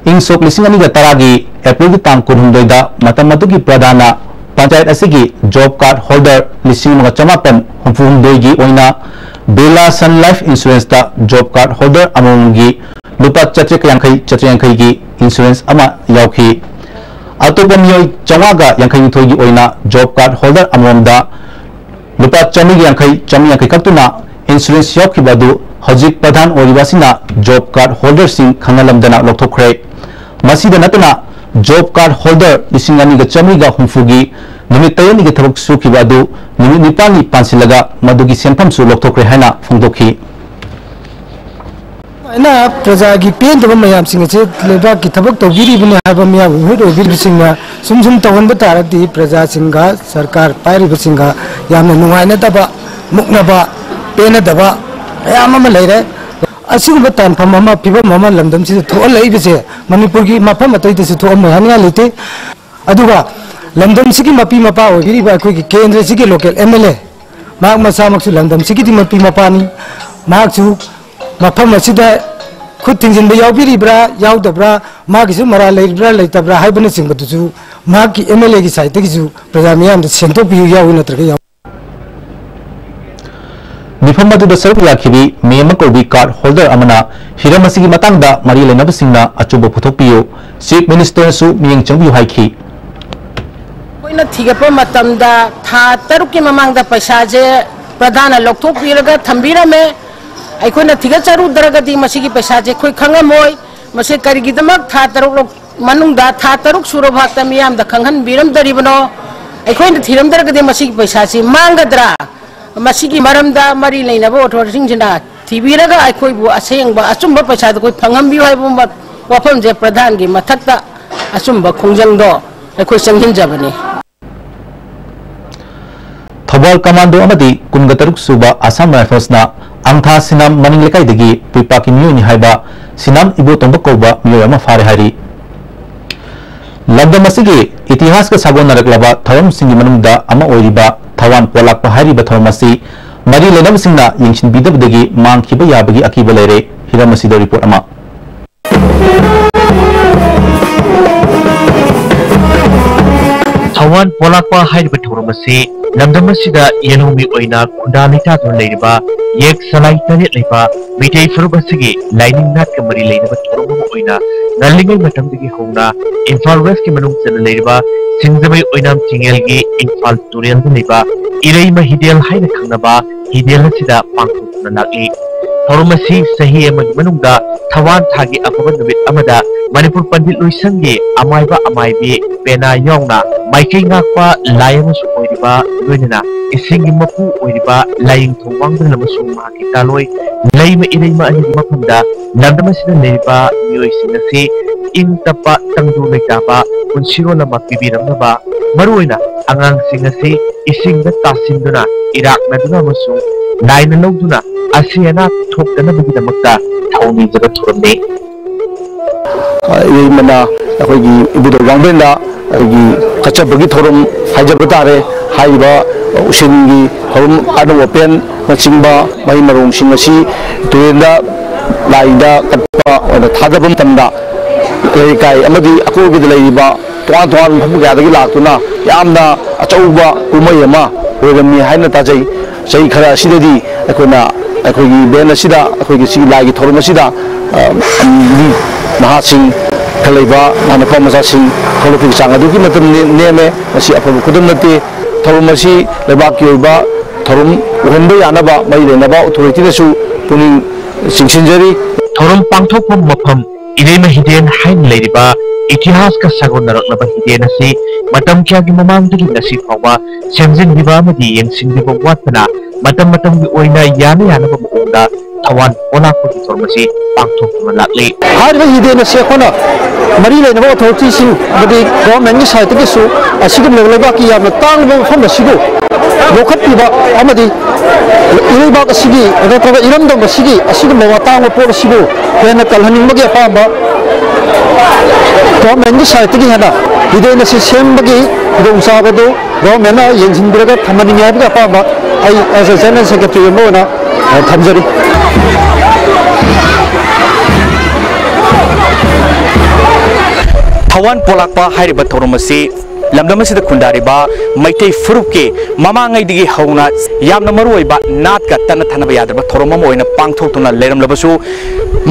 ꯏꯪ ꯁꯣꯛ ꯂꯤꯁꯤꯡ ꯑꯅꯤꯒ ꯇꯔꯥꯒꯤ ꯑꯦꯄ꯭ꯔꯤꯜꯒꯤ ꯇꯥꯡ ꯀꯨꯟꯍꯨꯝꯗꯣꯏꯗ ꯃꯇꯝ ꯑꯗꯨꯒꯤ ꯄ꯭ꯔꯙꯥꯟꯅ ꯄꯟꯆꯥꯌꯠ ꯑꯁꯤꯒꯤ job card holder ꯂꯤꯁꯤꯡ ꯑꯃꯒ ꯆꯃꯥꯄꯟ ꯍꯨꯝꯐꯨ ꯍꯨꯝꯗꯣꯏꯒꯤ ꯑꯣꯏꯅ Birla Sun Life Insuranceꯇ job card holder ꯑꯃꯃꯝꯒꯤ ꯂꯨꯄꯥ ꯆꯥꯇ꯭ꯔꯦꯠ ꯌꯥꯡꯈꯩ, ꯆꯥꯇ꯭ꯔꯦꯠ ꯌꯥꯡꯈꯩꯒꯤ insurance ꯑꯃ ꯌꯥꯎꯈꯤ꯫ ꯑꯇꯣꯞꯄ ꯃꯤꯑꯣꯏ ꯆꯥꯝꯃꯉꯥꯒ ꯌꯥꯡꯈꯩꯅꯤꯊꯣꯏꯒꯤ ꯑꯣꯏꯅ job card holder ꯑꯃꯃꯝꯗ ꯂꯨꯄꯥ ꯆꯥꯃꯔꯤꯒ ꯌꯥꯡꯈꯩ, ꯆꯥꯃꯔꯤ ꯌꯥꯡꯈꯩ ꯀꯛꯇꯨꯅ insurance ꯌꯥꯎꯈꯤꯕ ꯑꯗꯨ ꯍꯧꯖꯤꯛ ꯄ꯭ꯔꯙꯥꯟ ꯑꯣꯏꯔꯤꯕ ꯑꯁꯤꯅ job card holderꯁꯤꯡ ꯈꯪꯍꯜꯂꯝꯗꯅ ꯂꯧꯊꯣꯛꯈ꯭ꯔꯦ꯫ ꯃꯁꯤꯗ ꯅꯠꯇꯅ job card holder ꯂꯤꯁꯤꯡ ꯑꯅꯤꯒ ꯆꯥꯃꯔꯤꯒ ꯍꯨꯝꯐꯨꯒꯤ ꯅꯨꯃꯤꯠ ꯇꯔꯦꯠꯅꯤꯒꯤ ꯊꯕꯛ ꯁꯨꯈꯤꯕ ꯑꯗꯨ ꯅꯨꯃꯤꯠ ꯅꯤꯄꯥꯜꯅꯤ ꯄꯥꯟꯁꯤꯜꯂꯒ ꯃꯗꯨꯒꯤ ꯁꯦꯟꯐꯝꯁꯨ ꯂꯧꯊꯣꯛꯈ꯭ꯔꯦ ꯍꯥꯏꯅ ꯐꯣꯡꯗꯣꯛꯈꯤ꯫ ꯑꯩꯅ ꯄ꯭ꯔꯖꯥꯒꯤ ꯄꯦꯟꯗꯕ ꯃꯌꯥꯝꯁꯤꯡ ꯑꯁꯤ ꯂꯩꯕꯥꯛꯀꯤ ꯊꯕꯛ ꯇꯧꯕꯤꯔꯤꯕꯅꯤ ꯍꯥꯏꯕ ꯃꯤꯌꯥꯝꯒꯤ ꯃꯤꯍꯨꯠ ꯑꯣꯏꯕꯤꯔꯤꯕꯁꯤꯡꯅ ꯁꯨꯝ ꯁꯨꯝ ꯇꯧꯍꯟꯕ ꯇꯥꯔꯗꯤ ꯄ꯭ꯔꯖꯥꯁꯤꯡꯒ ꯁꯔꯀꯥꯔ ꯄꯥꯏꯔꯤꯕꯁꯤꯡꯒ ꯌꯥꯝꯅ ꯅꯨꯡꯉꯥꯏꯅꯗꯕ, ꯃꯨꯛꯅꯕ, ꯄꯦꯟꯅꯗꯕ ꯃꯌꯥꯝ ꯑꯃ ꯂꯩꯔꯦ꯫ ꯑꯁꯤꯒꯨꯝꯕ ꯇꯥꯟꯐꯝ ꯑꯃ, ꯐꯤꯕꯝ ꯑꯃ ꯂꯝꯗꯝꯁꯤꯗ ꯊꯣꯛꯍꯜꯂꯛꯏꯕꯁꯦ ꯃꯅꯤꯄꯨꯔꯒꯤ ꯃꯐꯝ ꯑꯇꯩꯗꯁꯨ ꯊꯣꯛꯑꯝꯃꯣꯏ ꯍꯥꯏꯅꯤꯡꯉꯥꯏ ꯂꯩꯇꯦ꯫ ꯑꯗꯨꯒ ꯂꯝꯗꯝꯁꯤꯒꯤ ꯃꯄꯤ ꯃꯄꯥ ꯑꯣꯏꯕꯤꯔꯤꯕ ꯑꯩꯈꯣꯏꯒꯤ ꯀꯦꯟꯗ꯭ꯔꯁꯤꯒꯤ local MLA, ꯃꯍꯥꯛ ꯃꯁꯥꯃꯛꯁꯨ ꯂꯝꯗꯝꯁꯤꯒꯤꯗꯤ ꯃꯄꯤ ꯃꯄꯥꯅꯤ꯫ ꯃꯍꯥꯛꯁꯨ ꯃꯐꯝ ꯑꯁꯤꯗ ꯈꯨꯠ ꯊꯤꯡꯖꯤꯟꯕ ꯌꯥꯎꯕꯤꯔꯤꯕ꯭ꯔꯥ, ꯌꯥꯎꯗꯕ꯭ꯔꯥ, ꯃꯥꯒꯤꯁꯨ ꯃꯔꯥꯜ ꯂꯩꯔꯤꯕ꯭ꯔꯥ, ꯂꯩꯇꯕ꯭ꯔꯥ ꯍꯥꯏꯕꯅꯆꯤꯡꯕꯗꯨꯁꯨ ꯃꯍꯥꯛꯀꯤ MLAꯒꯤ sideꯇꯒꯤꯁꯨ ꯄ꯭ꯔꯖꯥ ꯃꯤꯌꯥꯝꯗ ꯁꯦꯡꯗꯣꯛꯄꯤꯌꯨ, ꯌꯥꯎꯏ ꯅꯠꯇ꯭ꯔꯒ ꯌꯥꯎ- ꯃꯤꯐꯝ ꯑꯗꯨꯗ ꯁꯔꯨꯛ ꯌꯥꯈꯤꯕꯤ ꯃꯦꯝꯃ ꯀꯧꯕꯤ card holder ꯑꯃꯅ ꯍꯤꯔꯝ ꯑꯁꯤꯒꯤ ꯃꯇꯥꯡꯗ ꯃꯔꯤ ꯂꯩꯅꯕꯁꯤꯡꯅ ꯑꯆꯨꯝꯕ ꯄꯨꯊꯣꯛꯄꯤꯌꯨ, Chief Minister ꯅꯁꯨ ꯃꯤꯠꯌꯦꯡ ꯆꯪꯕꯤꯌꯨ ꯍꯥꯏꯈꯤ꯫ ꯑꯩꯈꯣꯏꯅ ꯊꯤꯒꯠꯄ ꯃꯇꯝꯗ ꯊꯥ ꯇꯔꯨꯛꯀꯤ ꯃꯃꯥꯡꯗ ꯄꯩꯁꯥꯁꯦ ꯄ꯭ꯔꯙꯥꯟꯅ ꯂꯧꯊꯣꯛꯄꯤꯔꯒ ꯊꯝꯕꯤꯔꯝꯃꯦ꯫ ꯑꯩꯈꯣꯏꯅ ꯊꯤꯒꯠꯆꯔꯨꯗ꯭ꯔꯒꯗꯤ ꯃꯁꯤꯒꯤ ꯄꯩꯁꯥꯁꯦ ꯑꯩꯈꯣꯏ ꯈꯪꯉꯝꯃꯣꯏ꯫ ꯃꯁꯤ ꯀꯔꯤꯒꯤꯗꯃꯛ ꯊꯥ ꯇꯔꯨꯛ ꯂꯧ-, ꯃꯅꯨꯡꯗ ꯊꯥ ꯇꯔꯨꯛ ꯁꯨꯔꯕ ꯐꯥꯎꯇ ꯃꯤꯌꯥꯝꯗ ꯈꯪꯍꯟꯕꯤꯔꯝꯗꯔꯤꯕꯅꯣ? ꯑꯩꯈꯣꯏꯅ ꯊꯤꯔꯝꯗ꯭ꯔꯒꯗꯤ ꯃꯁꯤꯒꯤ ꯄꯩꯁꯥꯁꯤ ꯃꯥꯡꯒꯗ꯭ꯔꯥ? ꯃꯁꯤꯒꯤ ꯃꯔꯝꯗ ꯃꯔꯤ ꯂꯩꯅꯕ ꯑꯣꯊꯣꯔꯤꯇꯤꯁꯤꯡꯁꯤꯅ ꯊꯤꯕꯤꯔꯒ ꯑꯩꯈꯣꯏꯕꯨ ꯑꯁꯦꯡꯕ ꯑꯆꯨꯝꯕ ꯄꯩꯁꯥꯗꯨ ꯑꯩꯈꯣꯏ ꯐꯪꯍꯟꯕꯤꯌꯨ ꯍꯥꯏꯕ ꯋꯥꯐꯝꯁꯦ ꯄ꯭ꯔꯙꯥꯟꯒꯤ ꯃꯊꯛꯇ ꯑꯆꯨꯝꯕ ꯈꯣꯡꯖꯪꯗꯣ ꯑꯩꯈꯣꯏ ꯆꯪꯁꯤꯟꯖꯕꯅꯤ꯫ ꯊꯧꯕꯥꯜ ꯀꯃꯥꯟꯗꯣ ꯑꯃꯗꯤ ꯀꯨꯟꯒ ꯇꯔꯨꯛ ꯁꯨꯕ ꯑꯁꯥꯝ ꯔꯥꯏꯐꯜꯁꯅ ꯑꯪꯊꯥ ꯁꯤꯅꯥꯝ ꯃꯅꯤꯡ ꯂꯩꯀꯥꯏꯗꯒꯤ ꯄꯨꯏꯄꯥꯛꯀꯤ ꯃꯤꯑꯣꯏꯅꯤ ꯍꯥꯏꯕ ꯁꯤꯅꯥꯝ ꯏꯕꯣꯇꯣꯝꯕ ꯀꯧꯕ ꯃꯤꯑꯣꯏ ꯑꯃ ꯐꯥꯔꯦ ꯍꯥꯏꯔꯤ꯫ ꯂꯝꯗꯝ ꯑꯁꯤꯒꯤ ꯏꯇꯤꯍꯥꯁꯀ ꯁꯥꯒꯣꯟꯅꯔꯛꯂꯕ ꯊꯧꯔꯝꯁꯤꯡꯒꯤ ꯃꯅꯨꯡꯗ ꯑꯃ ꯑꯣꯏꯔꯤꯕ ꯊꯋꯥꯟ ꯄꯣꯂꯥꯛꯄ ꯍꯥꯏꯔꯤꯕ ꯊꯧꯔꯝ ꯑꯁꯤ ꯃꯔꯤ ꯂꯩꯅꯕꯁꯤꯡꯅ ꯌꯦꯡꯁꯤꯟꯕꯤꯗꯕꯗꯒꯤ ꯃꯥꯡꯈꯤꯕ ꯌꯥꯕꯒꯤ ꯑꯀꯤꯕ ꯂꯩꯔꯦ꯫ ꯍꯤꯔꯝ ꯑꯁꯤꯗ ꯔꯤꯄꯣꯔꯠ ꯑꯃ꯫ ꯊꯋꯥꯟ ꯄꯣꯂꯥꯛꯄ ꯍꯥꯏꯔꯤꯕ ꯊꯧꯔꯝ ꯑꯁꯤ ꯂꯝꯗꯝ ꯑꯁꯤꯗ ꯌꯦꯜꯍꯧꯃꯤ ꯑꯣꯏꯅ ꯈꯨꯟꯗꯥ ꯂꯩꯇꯥꯗꯨꯅ ꯂꯩꯔꯤꯕ ꯌꯦꯛ ꯆꯂꯥꯏ ꯇꯔꯦꯠ ꯂꯩꯕ ꯃꯤꯇꯩ ꯐꯨꯔꯨꯞ ꯑꯁꯤꯒꯤ ꯂꯥꯏꯅꯤꯡ ꯅꯥꯠꯀ ꯃꯔꯤ ꯂꯩꯅꯕ ꯊꯧꯔꯝ ꯑꯃ ꯑꯣꯏꯅ ꯉꯜꯂꯤꯉꯩ ꯃꯇꯝꯗꯒꯤ ꯍꯧꯅ ꯏꯝꯐꯥꯜ ꯋꯦꯁꯀꯤ ꯃꯅꯨꯡ ꯆꯟꯅ ꯂꯩꯔꯤꯕ ꯁꯤꯡꯖꯃꯩ ꯑꯣꯏꯅꯥꯝ ꯆꯤꯡꯌꯦꯜꯒꯤ ꯏꯝꯐꯥꯜ ꯇꯨꯔꯦꯜꯗ ꯂꯩꯕ ꯏꯔꯩꯃ ꯍꯤꯗꯦꯜ ꯍꯥꯏꯅ ꯈꯪꯅꯕ ꯍꯤꯗꯦꯜ ꯑꯁꯤꯗ ꯄꯥꯡꯊꯣꯛꯇꯨꯅ ꯂꯥꯛꯂꯤ꯫ ꯊꯧꯔꯝ ꯑꯁꯤ ꯆꯍꯤ ꯑꯃꯒꯤ ꯃꯅꯨꯡꯗ ꯊꯋꯥꯟ ꯊꯥꯒꯤ ꯑꯐꯕ ꯅꯨꯃꯤꯠ ꯑꯃꯗ ꯃꯅꯤꯄꯨꯔ ꯄꯟꯗꯤꯠ ꯂꯣꯏꯁꯪꯒꯤ ꯑꯃꯥꯏꯕ ꯑꯃꯥꯏꯕꯤ ꯄꯦꯅꯥ ꯌꯥꯎꯅ ꯃꯥꯏꯀꯩ ꯉꯥꯛꯄ ꯂꯥꯏ ꯑꯃꯁꯨ ꯑꯣꯏꯔꯤꯕ, ꯂꯣꯏꯅꯅ ꯏꯁꯤꯡꯒꯤ ꯃꯄꯨ ꯑꯣꯏꯔꯤꯕ ꯂꯥꯏꯅꯤꯡꯊꯧ ꯋꯥꯡꯕ꯭ꯔꯦꯜ ꯑꯃꯁꯨꯡ ꯃꯍꯥꯛꯀꯤ ꯀꯥꯂꯣꯏ ꯂꯩꯃ ꯏꯔꯩꯃ ꯑꯅꯤꯒꯤ ꯃꯐꯝꯗ ꯂꯝꯗꯝ ꯑꯁꯤꯗ ꯂꯩꯔꯤꯕ ꯃꯤꯑꯣꯏꯁꯤꯡ ꯑꯁꯤ ꯏꯪ ꯇꯞꯄ ꯇꯪꯗꯨ ꯂꯩꯇꯥꯕ ꯄꯨꯟꯁꯤꯔꯣꯜ ꯑꯃ ꯄꯤꯕꯤꯔꯝꯅꯕ, ꯃꯔꯨꯑꯣꯏꯅ ꯑꯉꯥꯡꯁꯤꯡ ꯑꯁꯤ ꯏꯁꯤꯡꯗ ꯇꯥꯁꯤꯟꯗꯨꯅ ꯏꯔꯥꯛꯅꯗꯨꯅ ꯑꯃꯁꯨꯡ ꯂꯥꯏꯅ ꯂꯧꯗꯨꯅ ꯑꯁꯤ ꯑꯅꯥ ꯊꯣꯛꯇꯅꯕꯒꯤꯗꯃꯛꯇ ꯊꯧꯅꯤꯖꯕ ꯊꯧꯔꯝꯅꯤ꯫ ꯏꯃꯅ ꯑꯩꯈꯣꯏꯒꯤ ꯏꯕꯨꯙꯧ ꯋꯥꯡꯕ꯭ꯔꯦꯟꯗ ꯑꯩꯈꯣꯏꯒꯤ ꯀꯠꯆꯕꯒꯤ ꯊꯧꯔꯝ ꯍꯥꯏꯖꯕ ꯇꯥꯔꯦ꯫ ꯍꯥꯏꯔꯤꯕ ꯎꯁꯤꯟꯒꯤ ꯊꯧꯔꯝ, ꯑꯅꯧ ꯑꯄꯦꯟꯅꯆꯤꯡꯕ ꯃꯍꯩ ꯃꯔꯣꯡꯁꯤꯡ ꯑꯁꯤ ꯇꯨꯔꯦꯟꯗ ꯂꯥꯏꯗ ꯀꯠꯄ ꯑꯣꯏꯅ ꯊꯥꯗꯕ ꯃꯇꯝꯗ ꯂꯩꯀꯥꯏ ꯑꯃꯗꯤ ꯑꯀꯣꯏꯕꯗ ꯂꯩꯔꯤꯕ ꯇꯣꯉꯥꯟ ꯇꯣꯉꯥꯟꯕ ꯃꯐꯝ ꯀꯌꯥꯗꯒꯤ ꯂꯥꯛꯇꯨꯅ ꯌꯥꯝꯅ ꯑꯆꯧꯕ ꯀꯨꯝꯍꯩ ꯑꯃ ꯑꯣꯏꯔꯝꯃꯤ ꯍꯥꯏꯅ ꯇꯥꯖꯩ꯫ ꯆꯍꯤ ꯈꯔ ꯑꯁꯤꯗꯗꯤ ꯑꯩꯈꯣꯏꯅ, ꯑꯩꯈꯣꯏꯒꯤ ꯏꯚꯦꯟ ꯑꯁꯤꯗ, ꯑꯩꯈꯣꯏꯒꯤ ꯁꯤꯒꯤ ꯂꯥꯏꯒꯤ ꯊꯧꯔꯝ ꯑꯁꯤꯗ, ꯑ, ꯃꯤ, ꯅꯍꯥꯁꯤꯡ, ꯏꯟꯈꯠꯂꯛꯏꯕ ꯅꯍꯥ ꯅꯨꯄꯥ ꯃꯆꯥꯁꯤꯡ ꯊꯣꯛꯂꯛꯄꯒꯤ ꯆꯥꯡ ꯑꯗꯨꯛꯀꯤ ꯃꯇꯤꯛ ꯅꯦ-, ꯅꯦꯝꯃꯦ꯫ ꯃꯁꯤ ꯑꯐꯕ ꯈꯨꯗꯝ ꯅꯠꯇꯦ꯫ ꯊꯧꯔꯝ ꯑꯁꯤ ꯂꯩꯕꯥꯛꯀꯤ ꯑꯣꯏꯕ ꯊꯧꯔꯝ ꯑꯣꯏꯍꯟꯕ ꯌꯥꯅꯕ ꯃꯔꯤ ꯂꯩꯅꯕ ꯑꯣꯊꯣꯔꯤꯇꯤꯅꯁꯨ ꯄꯨꯛꯅꯤꯡ ꯆꯤꯡꯁꯤꯟꯖꯔꯤ꯫ ꯊꯧꯔꯝ ꯄꯥꯡꯊꯣꯛꯐꯝ ꯃꯐꯝ ꯏꯔꯩꯃ ꯍꯤꯗꯦꯟ ꯍꯥꯏꯅ ꯂꯩꯔꯤꯕ ꯏꯇꯤꯍꯥꯁꯀ ꯁꯥꯒꯣꯟꯅꯔꯛꯂꯕ ꯍꯤꯗꯦꯟ ꯑꯁꯤ ꯃꯇꯝ ꯀꯌꯥꯒꯤ ꯃꯃꯥꯡꯗꯒꯤ ꯉꯁꯤ ꯐꯥꯎꯕ ꯁꯦꯝꯖꯤꯟꯕꯤꯕ ꯑꯃꯗꯤ ꯌꯦꯡꯁꯤꯟꯕꯤꯕ ꯋꯥꯠꯄꯅ ꯃꯇꯝ ꯃꯇꯝꯒꯤ ꯑꯣꯏꯅ ꯌꯥꯅ ꯌꯥꯅꯕ ꯃꯑꯣꯡꯗ ꯊꯋꯥꯟ ꯄꯣꯂꯥꯛꯄꯒꯤ ꯊꯧꯔꯝ ꯑꯁꯤ ꯄꯥꯡꯊꯣꯛꯇꯨꯅ ꯂꯥꯛꯂꯤ꯫ ꯍꯥꯏꯔꯤꯕ ꯍꯤꯗꯦꯟ ꯑꯁꯤ ꯑꯩꯈꯣꯏꯅ ꯃꯔꯤ ꯂꯩꯅꯕ ꯑꯣꯊꯣꯔꯤꯇꯤꯁꯤꯡ ꯑꯃꯗꯤ ꯒꯣꯚꯔꯟꯃꯦꯟꯠꯀꯤ ꯁꯥꯏꯠꯇꯒꯤꯁꯨ ꯑꯁꯤꯒꯨꯝꯂꯕ ꯂꯩꯕꯥꯛꯀꯤ ꯌꯥꯝꯅ ꯇꯥꯡꯂꯕ ꯃꯐꯝ ꯑꯁꯤꯕꯨ ꯌꯣꯛꯈꯠꯄꯤꯕ ꯑꯃꯗꯤ ꯏꯔꯩꯕꯥꯛ ꯑꯁꯤꯒꯤ ꯅꯠꯇ꯭ꯔꯒ ꯏꯔꯝꯗꯝ ꯑꯁꯤꯒꯤ ꯑꯁꯤꯒꯨꯝꯂꯕ ꯑꯇꯥꯡꯕ ꯄꯣꯠ ꯑꯁꯤꯕꯨ ꯍꯦꯟꯅ ꯀꯜꯍꯟꯅꯤꯡꯕꯒꯤ ꯑꯄꯥꯝꯕ ꯒꯣꯚꯔꯟꯃꯦꯟꯠꯀꯤ ꯁꯥꯏꯠꯇꯒꯤ ꯍꯦꯟꯅ ꯍꯤꯗꯦꯟ ꯑꯁꯤ ꯁꯦꯝꯕꯒꯤ ꯈꯨꯗꯣꯡꯆꯥꯕꯗꯨ ꯒꯣꯚꯔꯟꯃꯦꯟꯠꯅ ꯌꯦꯡꯁꯤꯟꯕꯤꯔꯒ ꯊꯝꯍꯟꯅꯤꯡꯉꯤ ꯍꯥꯏꯕꯒꯤ ꯑꯄꯥꯝꯕ ꯑꯩ as a general secretary ꯑꯃ ꯑꯣꯏꯅ, ꯑ, ꯊꯝꯖꯔꯤ꯫ ꯊꯋꯥꯟ ꯄꯣꯂꯥꯛꯄ ꯍꯥꯏꯔꯤꯕ ꯊꯧꯔꯝ ꯑꯁꯤ ꯂꯝꯗꯝ ꯑꯁꯤꯗ ꯈꯨꯟꯗꯥꯔꯤꯕ ꯃꯩꯇꯩ ꯐꯨꯔꯨꯞꯀꯤ ꯃꯃꯥꯡꯉꯩꯗꯒꯤ ꯍꯧꯅ ꯌꯥꯝꯅ ꯃꯔꯨꯑꯣꯏꯕ ꯅꯥꯠꯀ ꯇꯠꯅ ꯊꯥꯅꯕ ꯌꯥꯗ꯭ꯔꯕ ꯊꯧꯔꯝ ꯑꯃ ꯑꯣꯏꯅ ꯄꯥꯡꯊꯣꯛꯇꯨꯅ ꯂꯩꯔꯝꯂꯕꯁꯨ,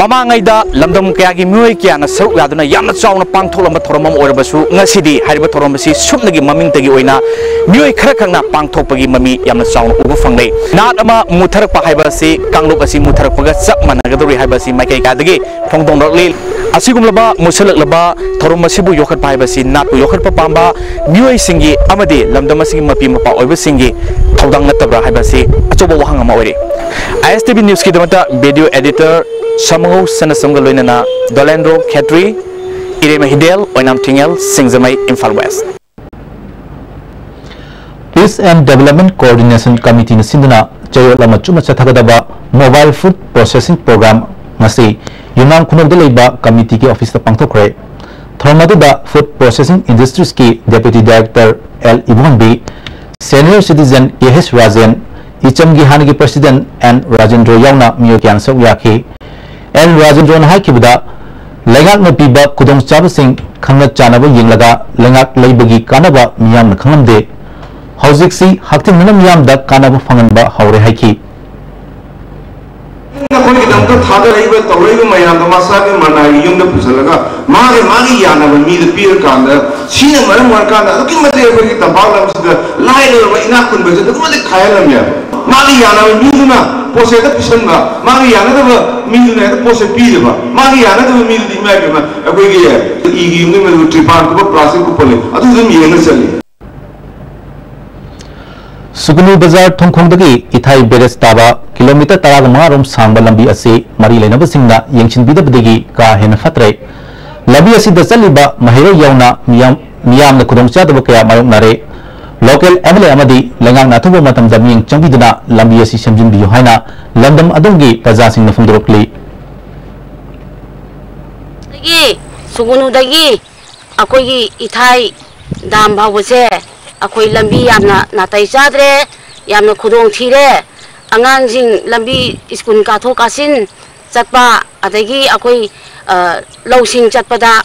ꯃꯃꯥꯡꯉꯩꯗ ꯂꯝꯗꯝ ꯀꯌꯥꯒꯤ ꯃꯤꯑꯣꯏ ꯀꯌꯥꯅ ꯁꯔꯨꯛ ꯌꯥꯗꯨꯅ ꯌꯥꯝꯅ ꯆꯥꯎꯅ ꯄꯥꯡꯊꯣꯛꯂꯝꯕ ꯊꯧꯔꯝ ꯑꯃ ꯑꯣꯏꯔꯕꯁꯨ, ꯉꯁꯤꯗꯤ ꯍꯥꯏꯔꯤꯕ ꯊꯧꯔꯝ ꯑꯁꯤ ꯁꯨꯞꯅꯒꯤ ꯃꯃꯤꯡꯇꯒꯤ ꯑꯣꯏꯅ ꯃꯤꯑꯣꯏ ꯈꯔꯈꯛꯅ ꯄꯥꯡꯊꯣꯛꯄꯒꯤ ꯃꯃꯤ ꯌꯥꯝꯅ ꯆꯥꯎꯅ ꯎꯕ ꯐꯪꯂꯦ꯫ ꯅꯥꯠ ꯑꯃ ꯃꯨꯠꯊꯔꯛꯄ ꯍꯥꯏꯕ ꯑꯁꯤ ꯀꯥꯡꯂꯨꯞ ꯑꯁꯤ ꯃꯨꯠꯊꯔꯛꯄꯒ ꯆꯞ ꯃꯥꯟꯅꯒꯗꯧꯔꯤ ꯍꯥꯏꯕ ꯑꯁꯤ ꯃꯥꯏꯀꯩ ꯀꯌꯥꯗꯒꯤ ꯐꯣꯡꯗꯣꯛꯅꯔꯛꯂꯤ꯫ ꯑꯁꯤꯒꯨꯝꯂꯕ ꯃꯨꯠꯁꯤꯜꯂꯛꯂꯕ ꯊꯧꯔꯝ ꯑꯁꯤꯕꯨ ꯌꯣꯛꯈꯠꯄ ꯍꯥꯏꯕꯁꯤ ꯅꯥꯠꯄꯨ ꯌꯣꯛꯈꯠꯄ ꯄꯥꯝꯕ ꯃꯤꯑꯣꯏꯁꯤꯡꯒꯤ ꯑꯃꯗꯤ ꯂꯝꯗꯝ ꯑꯁꯤꯒꯤ ꯃꯄꯤ ꯃꯄꯥ ꯑꯣꯏꯕꯁꯤꯡꯒꯤ ꯊꯧꯗꯥꯡ ꯅꯠꯇꯕ꯭ꯔꯥ ꯍꯥꯏꯕ ꯑꯁꯤ ꯑꯆꯧꯕ ꯋꯥꯍꯪ ꯑꯃ ꯑꯣꯏꯔꯤ꯫ ꯑꯥꯏ ꯑꯦꯁ ꯇꯤ ꯚꯤ ꯅ꯭ꯌꯨꯁꯀꯤꯗꯃꯛꯇ ꯚꯤꯗꯤꯑꯣ ꯑꯦꯗꯤꯇꯔ ꯁꯃꯒꯧ ꯁꯅꯥꯁꯝꯒ ꯂꯣꯏꯅꯅ Dolendro Khetri, Irem Hidel, Oinam Thingel, Singjamei, Imphal west. Peace and Development Coordination Committeeꯅ ꯁꯤꯟꯗꯨꯅ ꯆꯌꯣꯜ ꯑꯃ ꯆꯨꯞꯅ ꯆꯠꯊꯒꯗꯕ Mobile Food Processing Program ꯉꯁꯤ ꯌꯨꯝꯅꯥꯝ ꯈꯨꯅꯧꯗ ꯂꯩꯕ committeeꯒꯤ officeꯇ ꯄꯥꯡꯊꯣꯛꯈ꯭ꯔꯦ꯫ ꯊꯧꯔꯝ ꯑꯗꯨꯗ Food Processing Industriesꯀꯤ Deputy Director L Ibonbi, Senior Citizen K H Rajen, ꯏꯆꯝꯒꯤ ꯍꯥꯟꯅꯒꯤ President ꯑꯦꯟ ꯔꯥꯖꯦꯟꯗ꯭ꯔꯣ ꯌꯥꯎꯅ ꯃꯤꯑꯣꯏ ꯀꯌꯥꯅ ꯁꯔꯨꯛ ꯌꯥꯈꯤ꯫ ꯑꯦꯟ ꯔꯥꯖꯦꯟꯗ꯭ꯔꯣꯅ ꯍꯥꯏꯈꯤꯕꯗ, ꯂꯩꯉꯥꯛꯅ ꯄꯤꯕ ꯈꯨꯗꯣꯡꯆꯥꯕꯁꯤꯡ ꯈꯪꯅ ꯆꯥꯟꯅꯕ ꯌꯦꯡꯂꯒ ꯂꯩꯉꯥꯛ ꯂꯩꯕꯒꯤ ꯀꯥꯟꯅꯕ ꯃꯤꯌꯥꯝꯅ ꯈꯪꯂꯝꯗꯦ꯫ ꯍꯧꯖꯤꯛꯁꯤ ꯍꯛꯊꯦꯡꯅꯅ ꯃꯤꯌꯥꯝꯗ ꯀꯥꯟꯅꯕ ꯐꯪꯍꯟꯕ ꯍꯧꯔꯦ ꯍꯥꯏꯈꯤ꯫ ꯅꯈꯣꯏꯒꯤꯗꯃꯛꯇ ꯊꯥꯗꯔꯛꯏꯕ, ꯇꯧꯔꯛꯏꯕ ꯃꯌꯥꯝꯗꯣ ꯃꯁꯥꯒꯤ ꯃꯅꯥꯏꯒꯤ ꯌꯨꯝꯗ ꯄꯨꯁꯤꯜꯂꯒ ꯃꯥꯒꯤ, ꯃꯥꯒꯤ ꯌꯥꯅꯕ ꯃꯤꯗ ꯄꯤꯔꯀꯥꯟꯗ, ꯁꯤꯅ ꯃꯔꯝ ꯑꯣꯏꯔꯀꯥꯟꯗ ꯑꯗꯨꯛꯀꯤ ꯃꯇꯤꯛ ꯑꯩꯈꯣꯏꯒꯤ ꯇꯝꯄꯥꯛ ꯂꯝꯁꯤꯗ ꯂꯥꯏꯔꯔꯕ ꯏꯅꯥꯛ ꯈꯨꯟꯕꯁꯦ ꯑꯗꯨꯛꯀꯤ ꯃꯇꯤꯛ ꯈꯥꯏꯍꯜꯂꯝꯃꯦꯕ꯫ ꯃꯥꯒꯤ ꯌꯥꯅꯕ ꯃꯤꯗꯨꯅ ꯄꯣꯠꯁꯦ ꯍꯦꯛꯇ ꯄꯤꯁꯟꯕ, ꯃꯥꯒꯤ ꯌꯥꯅꯗꯕ ꯃꯤꯗꯨꯅ ꯍꯦꯛꯇ ꯄꯣꯠꯁꯦ ꯄꯤꯗꯕ, ꯃꯥꯒꯤ ꯌꯥꯅꯗꯕ ꯃꯤꯗꯨꯗꯤ ꯏꯃꯥ ꯏꯕꯦꯝꯃ ꯑꯩꯈꯣꯏꯒꯤ ꯏꯒꯤ ꯌꯨꯝꯗ ꯇ꯭ꯔꯤꯄꯥꯟ ꯀꯨꯞꯄ ꯄ꯭ꯂꯥꯁꯇꯤꯛ ꯀꯨꯞꯄ ꯂꯩ, ꯑꯗꯨ ꯑꯗꯨꯝ ꯌꯦꯡꯉ ꯆꯠꯂꯤ꯫ ꯁꯨꯒꯨꯅꯨ ꯕꯖꯥꯔ ꯊꯣꯡꯈꯣꯡꯗꯒꯤ ꯏꯊꯥꯏ ꯕꯦꯔꯦꯖ ꯇꯥꯕ ꯀꯤꯂꯣꯃꯤꯇꯔ ꯇꯔꯥꯒ ꯃꯉꯥ ꯔꯣꯝ ꯁꯥꯡꯕ ꯂꯝꯕꯤ ꯑꯁꯤ ꯃꯔꯤ ꯂꯩꯅꯕꯁꯤꯡꯅ ꯌꯦꯡꯁꯤꯟꯕꯤꯗꯕꯗꯒꯤ ꯀꯥ ꯍꯦꯟꯅ ꯐꯠꯇ꯭ꯔꯦ꯫ ꯂꯝꯕꯤ ꯑꯁꯤꯗ ꯆꯠꯂꯤꯕ ꯃꯍꯩꯔꯣꯏ ꯌꯥꯎꯅ ꯃꯤꯌꯥꯝ, ꯃꯤꯌꯥꯝꯅ ꯈꯨꯗꯣꯡꯆꯥꯗꯕ ꯀꯌꯥ ꯃꯥꯌꯣꯛꯅꯔꯦ꯫ ꯂꯣꯀꯦꯜ ꯑꯦꯝ ꯑꯦꯜ ꯑꯦ ꯑꯃꯗꯤ ꯂꯩꯉꯥꯛꯅ ꯑꯊꯨꯕ ꯃꯇꯝꯗ ꯃꯤꯠꯌꯦꯡ ꯆꯪꯕꯤꯗꯨꯅ ꯂꯝꯕꯤ ꯑꯁꯤ ꯁꯦꯝꯖꯤꯟꯕꯤꯌꯨ ꯍꯥꯏꯅ ꯂꯝꯗꯝ ꯑꯗꯣꯝꯒꯤ ꯄ꯭ꯔꯖꯥꯁꯤꯡꯅ ꯐꯣꯡꯗꯣꯔꯛꯂꯤ꯫ ꯑꯗꯒꯤ ꯁꯨꯒꯨꯅꯨꯗꯒꯤ ꯑꯩꯈꯣꯏꯒꯤ ꯏꯊꯥꯏ ꯗꯥꯝ ꯐꯥꯎꯕꯁꯦ ꯑꯩꯈꯣꯏ ꯂꯝꯕꯤ ꯌꯥꯝꯅ ꯅꯥꯇꯩ ꯆꯥꯗ꯭ꯔꯦ, ꯌꯥꯝꯅ ꯈꯨꯗꯣꯡ ꯊꯤꯔꯦ꯫ ꯑꯉꯥꯡꯁꯤꯡ ꯂꯝꯕꯤ ꯁ꯭ꯀꯨꯜ ꯀꯥꯊꯣꯛ ꯀꯥꯁꯤꯟ ꯆꯠꯄ, ꯑꯗꯒꯤ ꯑꯩꯈꯣꯏ, ꯑ, ꯂꯧꯁꯤꯡ ꯆꯠꯄꯗ,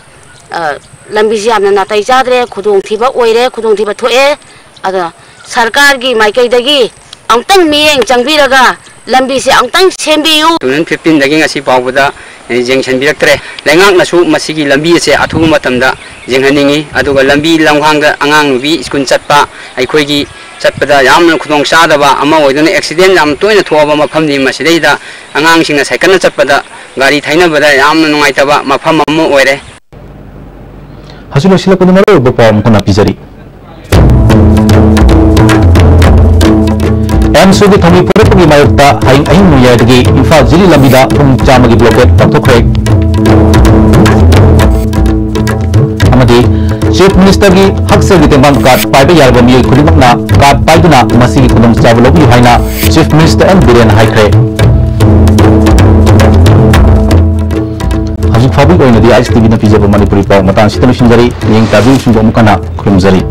ꯑ, ꯂꯝꯕꯤꯁꯤ ꯌꯥꯝꯅ ꯅꯥꯇꯩ ꯆꯥꯗ꯭ꯔꯦ, ꯈꯨꯗꯣꯡꯊꯤꯕ ꯑꯣꯏꯔꯦ, ꯈꯨꯗꯣꯡꯊꯤꯕ ꯊꯣꯛꯑꯦ꯫ ꯑꯗꯣ ꯁꯔꯀꯥꯔꯒꯤ ꯃꯥꯏꯀꯩꯗꯒꯤ ꯑꯃꯨꯛꯇꯪ ꯃꯤꯠꯌꯦꯡ ꯆꯪꯕꯤꯔꯒ ꯂꯝꯕꯤꯁꯦ ꯑꯃꯨꯛꯇꯪ ꯁꯦꯝꯕꯤꯌꯨ꯫ Two thousand fifteen ꯗꯒꯤ ꯉꯁꯤ ꯐꯥꯎꯕꯗ ꯌꯦꯡꯁꯤꯟꯕꯤꯔꯛꯇ꯭ꯔꯦ꯫ ꯂꯩꯉꯥꯛꯅꯁꯨ ꯃꯁꯤꯒꯤ ꯂꯝꯕꯤ ꯑꯁꯦ ꯑꯊꯨꯕ ꯃꯇꯝꯗ ꯌꯦꯡꯍꯟꯅꯤꯡꯏ꯫ ꯑꯗꯨꯒ ꯂꯝꯕꯤ ꯂꯝꯈꯥꯡꯗ ꯑꯉꯥꯡ ꯅꯨꯄꯤ ꯁ꯭ꯀꯨꯜ ꯆꯠꯄ, ꯑꯩꯈꯣꯏꯒꯤ ꯆꯠꯄꯗ ꯌꯥꯝꯅ ꯈꯨꯗꯣꯡ ꯆꯥꯗꯕ ꯑꯃ ꯑꯣꯏꯗꯨꯅ, ꯑꯦꯛꯁꯤꯗꯦꯟ ꯌꯥꯝ ꯇꯣꯏꯅ ꯊꯣꯛꯑꯕ ꯃꯐꯝꯅꯤ꯫ ꯃꯁꯤꯗꯩꯗ ꯑꯉꯥꯡꯁꯤꯡꯅ ꯁꯥꯏꯀꯜꯅ ꯆꯠꯄꯗ ꯒꯥꯔꯤ ꯊꯩꯅꯕꯗ ꯌꯥꯝꯅ ꯅꯨꯡꯉꯥꯏꯇꯕ ꯃꯐꯝ ꯑꯃ ꯑꯣꯏꯔꯦ꯫ ꯍꯧꯖꯤꯛ ꯂꯣꯏꯁꯤꯜꯂꯛꯄꯗ ꯃꯔꯨꯑꯣꯏꯕ ꯄꯥꯎ ꯑꯃꯨꯛ ꯍꯟꯅ ꯄꯤꯖꯔꯤ꯫ ꯑꯦꯝꯁꯨꯒꯤ ꯊꯧꯃꯤ ꯐꯣꯡꯗꯣꯛꯄꯒꯤ ꯃꯥꯌꯣꯛꯇ ꯍꯌꯦꯡ ꯑꯍꯤꯡ ꯅꯣꯡꯌꯥꯏꯗꯒꯤ ꯏꯝꯐꯥꯜ ꯖꯤꯔꯤ ꯂꯝꯕꯤꯗ ꯄꯨꯡ ꯆꯥꯝꯃꯒꯤ ꯕ꯭ꯂꯣꯀꯦꯠ ꯂꯥꯎꯊꯣꯛꯈ꯭ꯔꯦ꯫ ꯑꯃꯗꯤ ꯆꯤꯐ ꯃꯤꯅꯤꯁꯇꯔꯒꯤ ꯍꯛꯁꯦꯜꯒꯤ ꯇꯦꯡꯕꯥꯡ ꯀꯥꯔꯗ ꯄꯥꯏꯕ ꯌꯥꯔꯕ ꯃꯤꯑꯣꯏ ꯈꯨꯗꯤꯡꯃꯛꯅ ꯀꯥꯔꯗ ꯄꯥꯏꯗꯨꯅ ꯃꯁꯤꯒꯤ ꯈꯨꯗꯣꯡꯆꯥꯕ ꯂꯧꯕꯤꯌꯨ ꯍꯥꯏꯅ ꯆꯤꯐ ꯃꯤꯅꯤꯁꯇꯔ ꯑꯦꯟ ꯕꯤꯔꯦꯟꯅ ꯍꯥꯏꯈ꯭ꯔꯦ꯫ ꯍꯧꯖꯤꯛ ꯐꯥꯎꯕꯒꯤ ꯑꯣꯏꯅꯗꯤ ꯑꯥꯏ ꯑꯦꯁ ꯇꯤ ꯚꯤꯅ ꯄꯤꯖꯕ ꯃꯅꯤꯄꯨꯔꯤ ꯄꯥꯎ ꯃꯇꯥꯡ ꯑꯁꯤꯗ ꯂꯣꯏꯁꯤꯟꯖꯔꯤ꯫ ꯍꯌꯦꯡ ꯇꯥꯕꯤꯔꯤꯕꯁꯤꯡꯕꯨ ꯑꯃꯨꯛ ꯍꯟꯅ ꯈꯨꯔꯨꯝꯖꯔꯤ꯫